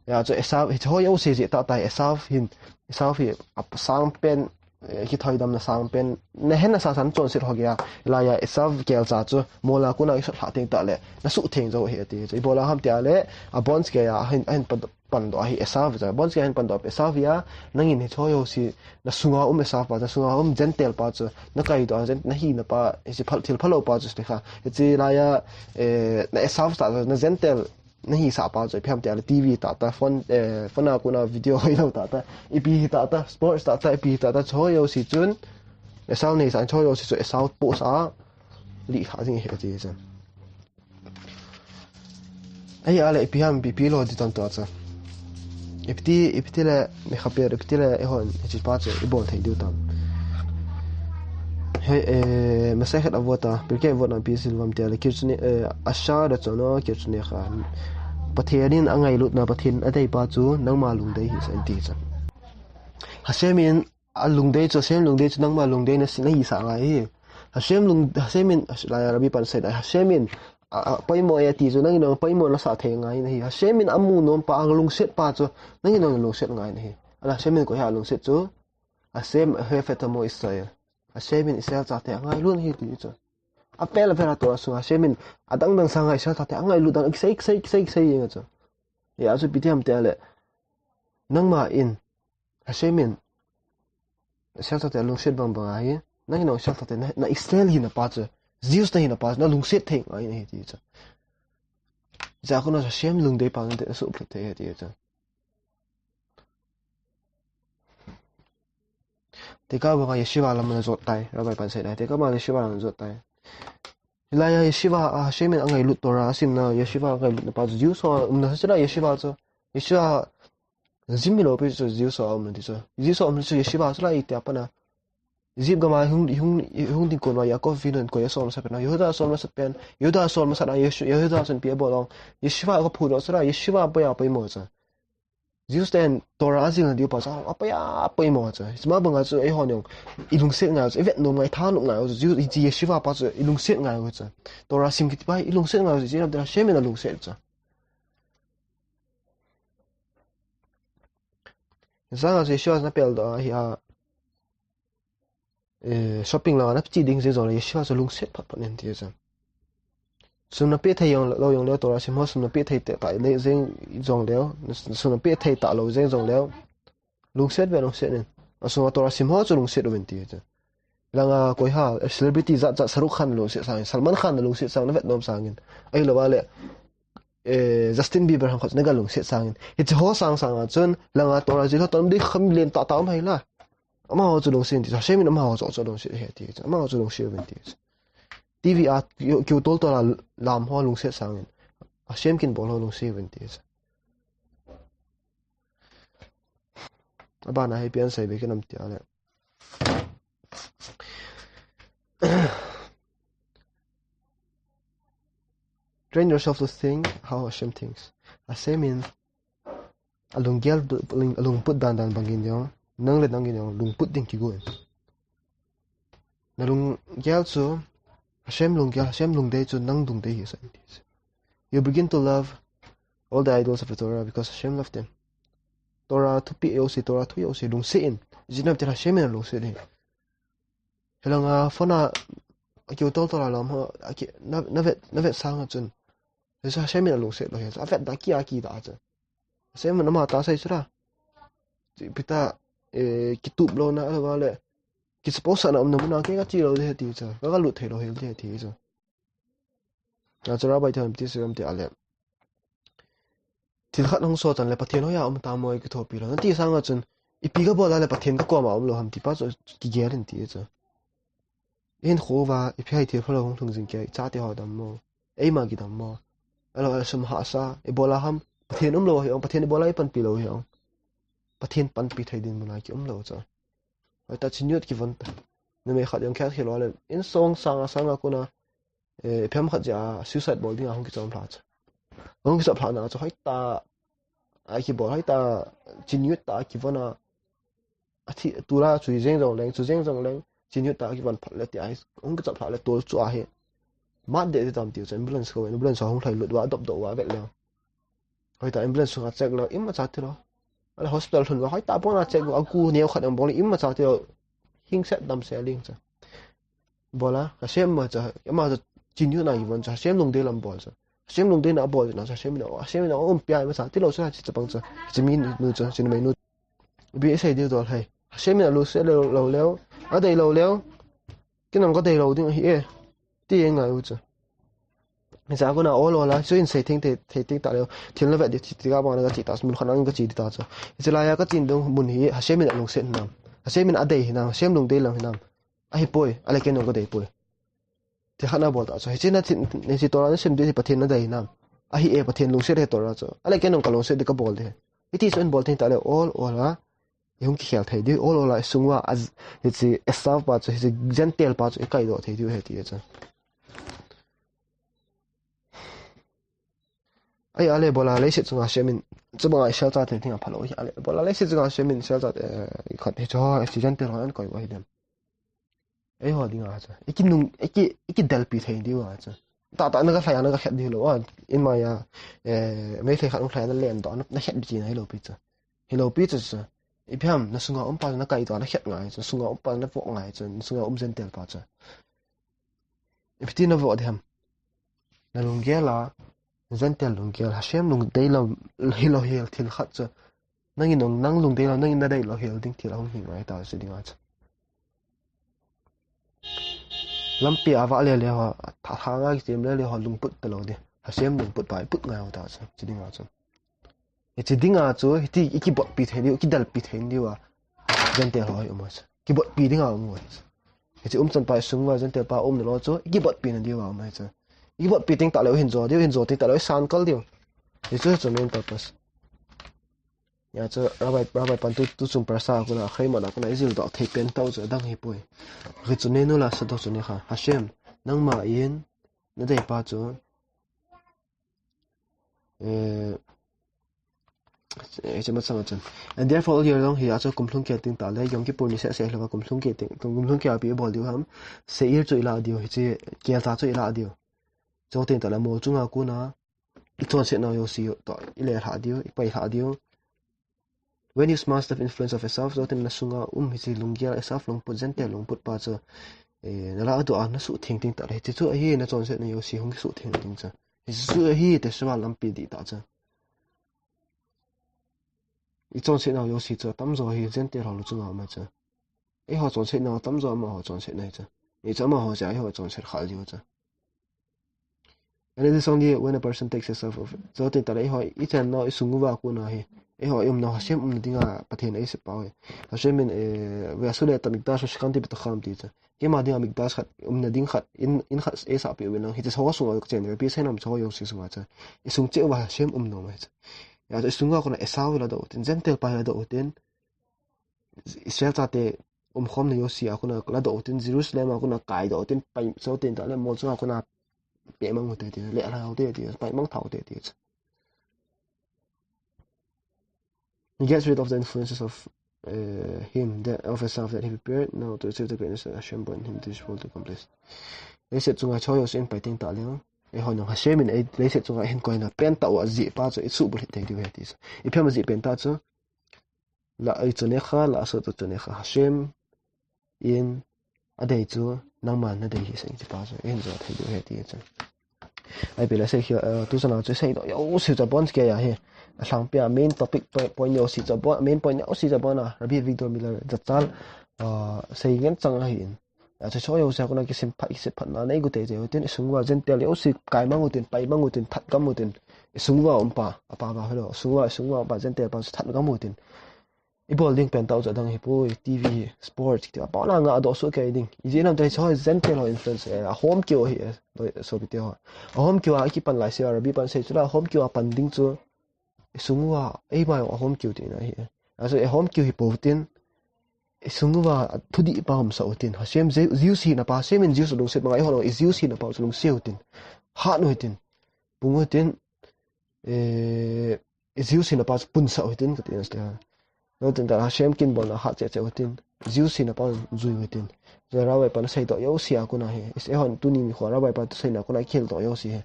Hia chu Esau, hiche ho jouse jeh tahtah Esau hin, Esau hi asangpen, eh, kithoidamna sangpen, nahen nasasa nachonset ho geiya, hilaiya Esau kelcha chu, mol a kona i sot lhah teng tahle, nasuh theng jou ahi ati chu. Ibola ham tia le, abonchauva, ahin, ahin pan, pandoh ahi Esau chu, abonchauva ahin pandoh Esau hia, nangin hiche ho jouse, nasunga um Esau pa, nasunga um Gentile pa chu, nakaidoh a, Gent-, nahina pa, hiche phal, thil phalou pa chu, hiche laiya, eh, na Esau tahtah, na Gentile, nahisah pa chu, ipi ham tia le T V tahtah, phone, eh, phone a kona video hoilou tahtah, ipi hi tahtah, sports tahtah, ipi hi tahtah, cho jouse chun, Esau neisah, cho jouse chu, Esau post a, lih kha jing ahi ati chu. Ahile, ipi ham, ipi, ipi lou ding tam tua chu. Ipi ti, ipi ti le, mi khaper, ipi ti le, eihon, hiche pa chu, ibol thei diu tam. He, eh, Masechet Avot a, Pirkei Avot a ipi sil uvem tia le, Kirchne, eh, Asher da chon o, Kirchne kha. Pathen in angailutna, Pathen in adei pa chu, nangma lungdei hisa in ti chu. Hashem in, alungdei chu, Hashem lungdei chu, nangma lungdei na si, nahisah ngai ahi. Hashem lung, Hashem in, Hashem, laiya Rabbi pan sei da, Hashem in, a, a, poimo e ati chu, nangin jong poimo nasah thei ngai nahi. Hashem in amu nom pa, alungset pa chu, nangin jong lungset ngai nahi. Ahile Hashem in koi a alungset chu, Hashem ohev et amo Israel. Hashem in Israel chate angailut ahi ti chu. Apel apel a Torah sunga Hashem in adang dang sanga Israel chate angailut dang kisei, kisei, kisei, kisei jeng chu. Hia chu ipi ti ham tia le. Nangma in Hashem in Israel chate alungset bang bang ahi. Nangin jong Israel chate na, na Israel hina pa chu. Jews nahina pa chu, nalungset thei ngai nahi ti chu. Chua kona Hashem lungdei pa nate nasuh thei ahi ti chu. Tekah banga yeshiva lam ana jot tai, Rabbi pan sei da. Tekah banga yeshiva lam ana jot tai. Hilaiya yeshiva a Hashem in angailut Torah asimna yeshiva angailutna pa chu Jews ho umna chu la yeshiva chu. Yeshiva gym hilou pi chu Jews ho umna ti chu. Jews ho umna chu yeshiva chu la itia pana. Egypt gam a hung, hung, hung ding kon uva Yaakov Avinu in koi asol masat pen, Yehuda asol masat pen, Yehuda asol masat a Yehu-, Yehuda chun ipi abol ong. Yeshiva akaphu doh chu la, yeshiva apoiya poimo chu. Jews ten Torah ajilna diu pa chu, apoiya poimo chu. Hiche ma banga chu eihon jong, ilungset ngai chu, ivet nom ngai, thanop ngai chu, Jews, hiche yeshiva pa chu, ilungset ngai chu. Torah sim kiti pa, ilungset ngai chu, hiche lam te Hashem in alungset chu. Sanga chu yeshiva chu napel doh ahi a, eh, shopping langa nache ding jeng jongle, yeshiva chu lungset phat phat in ti chu. Sum napeh thei jong lou jongle, Torah sim ho sum napeh thei tah le jeng jongle, sum napeh thei talou jeng jongle, lungset ve, lungset in. Asunga Torah sim ho chu lungset uvin ti chu. Langa koi ham, celebrity jat jat, Shahrukh Khan lungset sangin, Salman Khan lungset sangin, navet nom sangin. Ahilou le, eh, Justin Bieber ham khat naga lungset sangin. Hiche ho sang sanga chun, langa Torah jil ho tam ding kham len tah tah um ahi la. Amaho chu lungset in ti chu, Hashem in amaho chu, chu lungset ahi ti chu. Amaho chu lungset uvin ti chu. T V a kiu, kiu tol tol a lam ho lungset sangin. Hashem kin bol ho lungset uvin ti chu. Abana hi ipi asei be kinam tia le. Train yourself to think how Hashem thinks. Hashem in alunggel, alung, alungput dan dan bangin jong, nang le nangin jong lungput ding kigon. Nalunggel chu, Hashem lunggel, Hashem lungdei chu nang lungdei hisa in ti chu. You begin to love all the idols of the Torah because Hashem loved them. Torah thupeh jouse, Torah thu jouse lungset in. Ijeh inem itile Hashem in alungset in. Hilanga phone a, akiu tol tol a lam ho, aki, na, navet, navet sanga chun. Hichu Hashem in alungset lou ahi chu. Avet da kia, aki da chu. Hashem in ama tah asei chu la. Pita, eh, kitup louna, ahilou le, kichapousahna umna muna kei kache lou ding ahi ti chu. Ka, kalut thei lou hel ding ahi ti chu. Achu Rabbi te hon ipi ti asei em ti ahile, thil khat hung soh tan le Pathen hoiya um tam mo kithopi lou. Nati sanga chun, ipi kabol a le Pathen kakoma umlou ham ti pa chu kigel in ti chu. Ihinkho uva, ipi ham thil phalou hung lhung jing kei, ichate ho dam mo, eima kidam mo. Ahilou le sum hahsa, ibol a ham, Pathen umlou hi ong, Pathen ibol a ipanpi lou hi ong. Pathen panpi thei dinmun a ki umlou chu. Hoitah chini ut kivon ta. Numei khat jong khat khel le, insung sanga sanga kona, eh, phem khat jeh a suicide bol dinga hung kichom lha chu. Hung kichom lhana chu hoitah a kibol, hoitah chini ut tah a kivon a, athi, tulai chu jeng jong leng, chu jeng jong leng, chini ut tah a kivon phat le tia hi, hung kichom lha le tol chu ahi. Mat deh ti tam ti chu ambulance ko, ambulance hung lhai lut uva, dop doh uva vet leu. Hoitah ambulance sunga check leu, imacha tilou. Ahile hospital lhun uva, hoitah pon a check uva, agu neo khat jong bol, imacha tilou. Hing set dam se ling chu. Bol a, Hashem ma chu, ama chu chini ut na kivon chu, Hashem lungdei lam bol chu. Hashem lungdei na bol na chu, Hashem in a, Hashem in a um pia imacha tilou chu, hiche chapang chu, hiche mi nu chu, hiche numei nu. Ipi sei diu dol hai. Hashem in alungset lou, lou leu, adei lou leu. Kei jong kadei lou ding ahi e. Ti ngai u chu. Hiche a kona ol ol a, chu in sei theng thei, thei theng ta leu. Thil na vet di ti, ti ka bang na kache ta, mun khat na kache di ta chu. Hiche laiya kache ding mun hi, Hashem in alungset hinam. Hashem in adei hinam, Hashem lungdei lam hinam. Ahipoi, ahile kei jong kadei poi. Thil khat na bol ta chu. Hiche na thi, hiche Torah na sim di hi Pathen in adei hinam. Ahi e, Pathen lungset ahi Torah chu. Ahile kei jong kalungset di kabol di. Hiti chu in bol theng ta leu, ol ol a. Ihung kikhel thei diu, ol ol a isung uva, a, hiche Esav pa chu, hiche Gentile pa chu, ikaidoh thei diu ahi ti chu. Ahile bol a leiset chunga Hashem in, chubang a Israel chate dinga phalou ahi, ahile bol a leiset chunga Hashem in Israel chate, eh, khat hiche ho, hiche Gentile ho ahin koi u ahi dem. Eiho dinga chu. Iki nung, iki, iki delpi thei diu a chu. Tahtah na kalhai a na kakhet diu lou a. In maiya, eh, Meitei khat hung lhai a na lendoh a, na, na khet di china hilou pi chu. Hilou pi chu chu. Ipi ham, na sunga um pa chu na kaidoh a na khet ngai chu. Na sunga um pa chu na voh ngai chu. Na sunga um Gentile pa chu. Ipi ti na voh di ham. Na lunggel a, Gentile lunggel, Hashem lungdei lam hilou hel thil khat chu. Nangin jong, nang lungdei lou, nangin nadei lou hel ding thil ahung hi ngai ta chu dinga chu. Lampi a vah le le ho, tha, tha nga kisem le le ho lungput talou di. Hashem lungput pa iput ngai u ta chu, chu dinga chu. Hiche dinga chu, hiti ikibotpi thei diu, ikidalpi thei diu a. Gentile ho hi um u chu. Kibotpi dinga um u chu. Hiche umchan pa isung uva Gentile pa umna lou chu, ikibotpi na diu a um u chu. Ikibotpi teng ta leu hin jo diu, hin jo teng ta leu isan kal diu. Hichu chu main purpose. Hia chu Rabbi, Rabbi pan tu, tu chung parsa a kona, Chayei Ma'anim a kona, ijil doh thei pen tah u chu adang hipoi. Richonenu la'asot ha'richonenu. Hashem, nangma in, nadei pa chu, eh, eh, hiche masang a chun. And therefore, all year long, hia chu kum lhung kei teng ta le, Yom Kippur ni seh seh lou va kum lhung kei teng, kum lhung kei a ipi bol diu ham, seir chu ilah diu, hiche kelcha chu ilah diu. Chuteng ta le mol chunga kona, ichonsetnau jouse toh, ilelhah diu, ipailhah diu. When you smash the influence of Esav, chuteng na sunga um hiche lunggel Esav lungput, Gentile lungput pa chu, eh, nalah a doh a nasuhtheng teng ta le, hiche chu ahi nachonsetna jouse hung kisuhtheng ding chu. Hiche chu ahi teshuvah lampi dih tah chu. Ichonsetnau jouse chu atamjo hi Gentile ho chunga um ahi chu. Eiho chonsetnau atamjo amaho chonsetna ahi chu. Hichu amaho jeh a eiho chonset khah jiu chu. And it is only when a person takes himself off. Chuteng ta le eiho, ichennau isung uva kona hi. Eiho iumnau Hashem umna dinga Pathen in eisep pau ahi. Hashem in, eh, ve'asu li et hamikdash v'askanti betocham ti chu. Keima dinga mikdash khat, umna ding khat, in, in khat eisahpeh uvin lang. Hiche ho sunga kachen, ipi seinam chu ho jouse sunga chu. Isung cheh uva Hashem umnom ahi chu. Hia chu isung uva kona Esav ladoh utin, Gentile pa ladoh utin. Israel chate umkhomna jouse a kona ladoh utin, Jerusalem a kona kaidoh utin, pai, chuteng ta le mol chunga kona pemang ute ti, lelhah ute ti, paimang tha ute ti. He gets rid of the influences of, eh, him, the, of Esav that he prepared now to receive the greatness that Hashem brought him to this world to accomplish. Leiset chunga hiche jouse in pai teng ta le, eihon jong Hashem in ei, leiset chunga eihin koina pen tah u ajeh pa chu isuhbulhit thei diu ahi ti chu. Ipi ham ajeh pen tah chu, la, richonenu la'asot ha'richonenu. Hashem in adei chu nangman nadei hi seng ti pa chu eihin jo thei diu ahi ti chu. Ipi le sei hi, eh, tuchan a chu seidoh jouse chu abonchauva hi. Alhangpia main topic point, point jouse chu abon, main point jouse chu abon a Rabbi Avigdor Miller jachal, ah, sei ngen chang ahin. Achu chu jouse a kona kisim phat, kisim phat na nei gu teitei utin, isung uva Gentile jouse kaimang utin, paimang utin, thatgam utin, isung uva umpa, apa uva hilou, isung uva, isung uva umpa Gentile pa chu thatgam utin. Ibol ding pen tah chu adang hipoi, T V hi, sports, kiti a, apa na nga adoh soh kei ding. Ijeh inem itile hiche ho Gentile ho influence, eh, ahomkeu ahi, eh, sopite ho. Ahomkeu a kipan laiseu a Rabbi pan sei chu la, ahomkeu a pan ding chu, isung uva, eima jong ahomkeu tina ahi. Achu, eh, ahomkeu hi pou tin, isung uva thudih pa umsah utin. Hashem Jew-, Jews hina pa, Hashem in Jews alungset banga, eiho jong i Jews hina pa chu lungset utin. Hat utin. Pung utin, eh, i Jews hina pa chu punsah utin, kati na sia. Lo tin ta Hashem kin bolna hat cheh cheh utin. Jews hina pa jui utin. Chu Rabbi pan seidoh jouse a kona hi. Is, eihon tuni nikho Rabbi pa thu seina kona i khel doh jouse hi.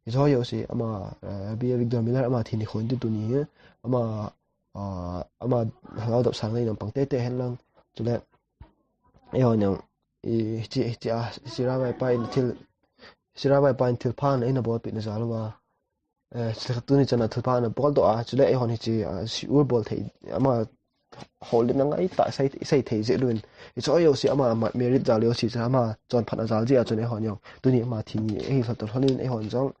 Hiche ho jouse ama, eh, Rabbi Avigdor Miller ama thi nikho in tuni hi. Ama, ah, ama lhaladop sang nei nampang teitei hen lang. Chule, eiho nang, i, hiche, hiche a, hiche Rabbi pa in thil, hiche Rabbi pa in thilpha na eina bolpeh na jal uva. Eh, chule tuni chan a thilpha ana boldoh a, chule eihon hiche, ah, shiur bol thei, ama houlimna ngai tah sei, sei thei jeh uvin. Hiche ho jouse ama, ama merit jal jouse chu ama chonphatna jal jeh a chun eihon jong. Tuni ama thi ni, ehi lhon toh lhon in eihon jong,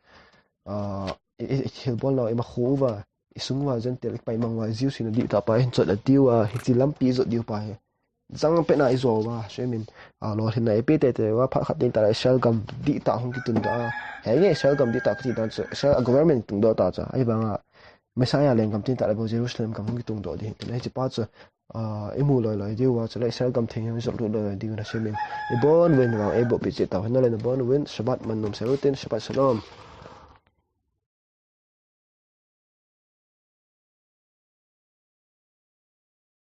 ah, i, i, i thilbol nau, i makhu uva, isung uva Gentile, i paimang uva, Jews hina dihtah pa, hin chot a diu a, hiche lampi jot diu pa hi. Jang pet na ijo uva, Hashem in, ah, lolhinna eipeh teitei uva, phat khat ding tah le Israel gam dihtah hung kitungdoh a. Henge Israel gam dihtah kiti dan chu, Israel a government tungdoh ta chu. Ahivanga, Messiah lenggam tin tah le bou Jerusalem gam hung kitungdoh ding. Hiche pa chu, ah, imu loi loi diu a, chule Israel gam theng hi jot lut loi loi diu na Hashem in. Ibon uvin vang eibohpeh cheh tau hen lang, ibon uvin, Shabbat man nom sel utin, Shabbat Shalom.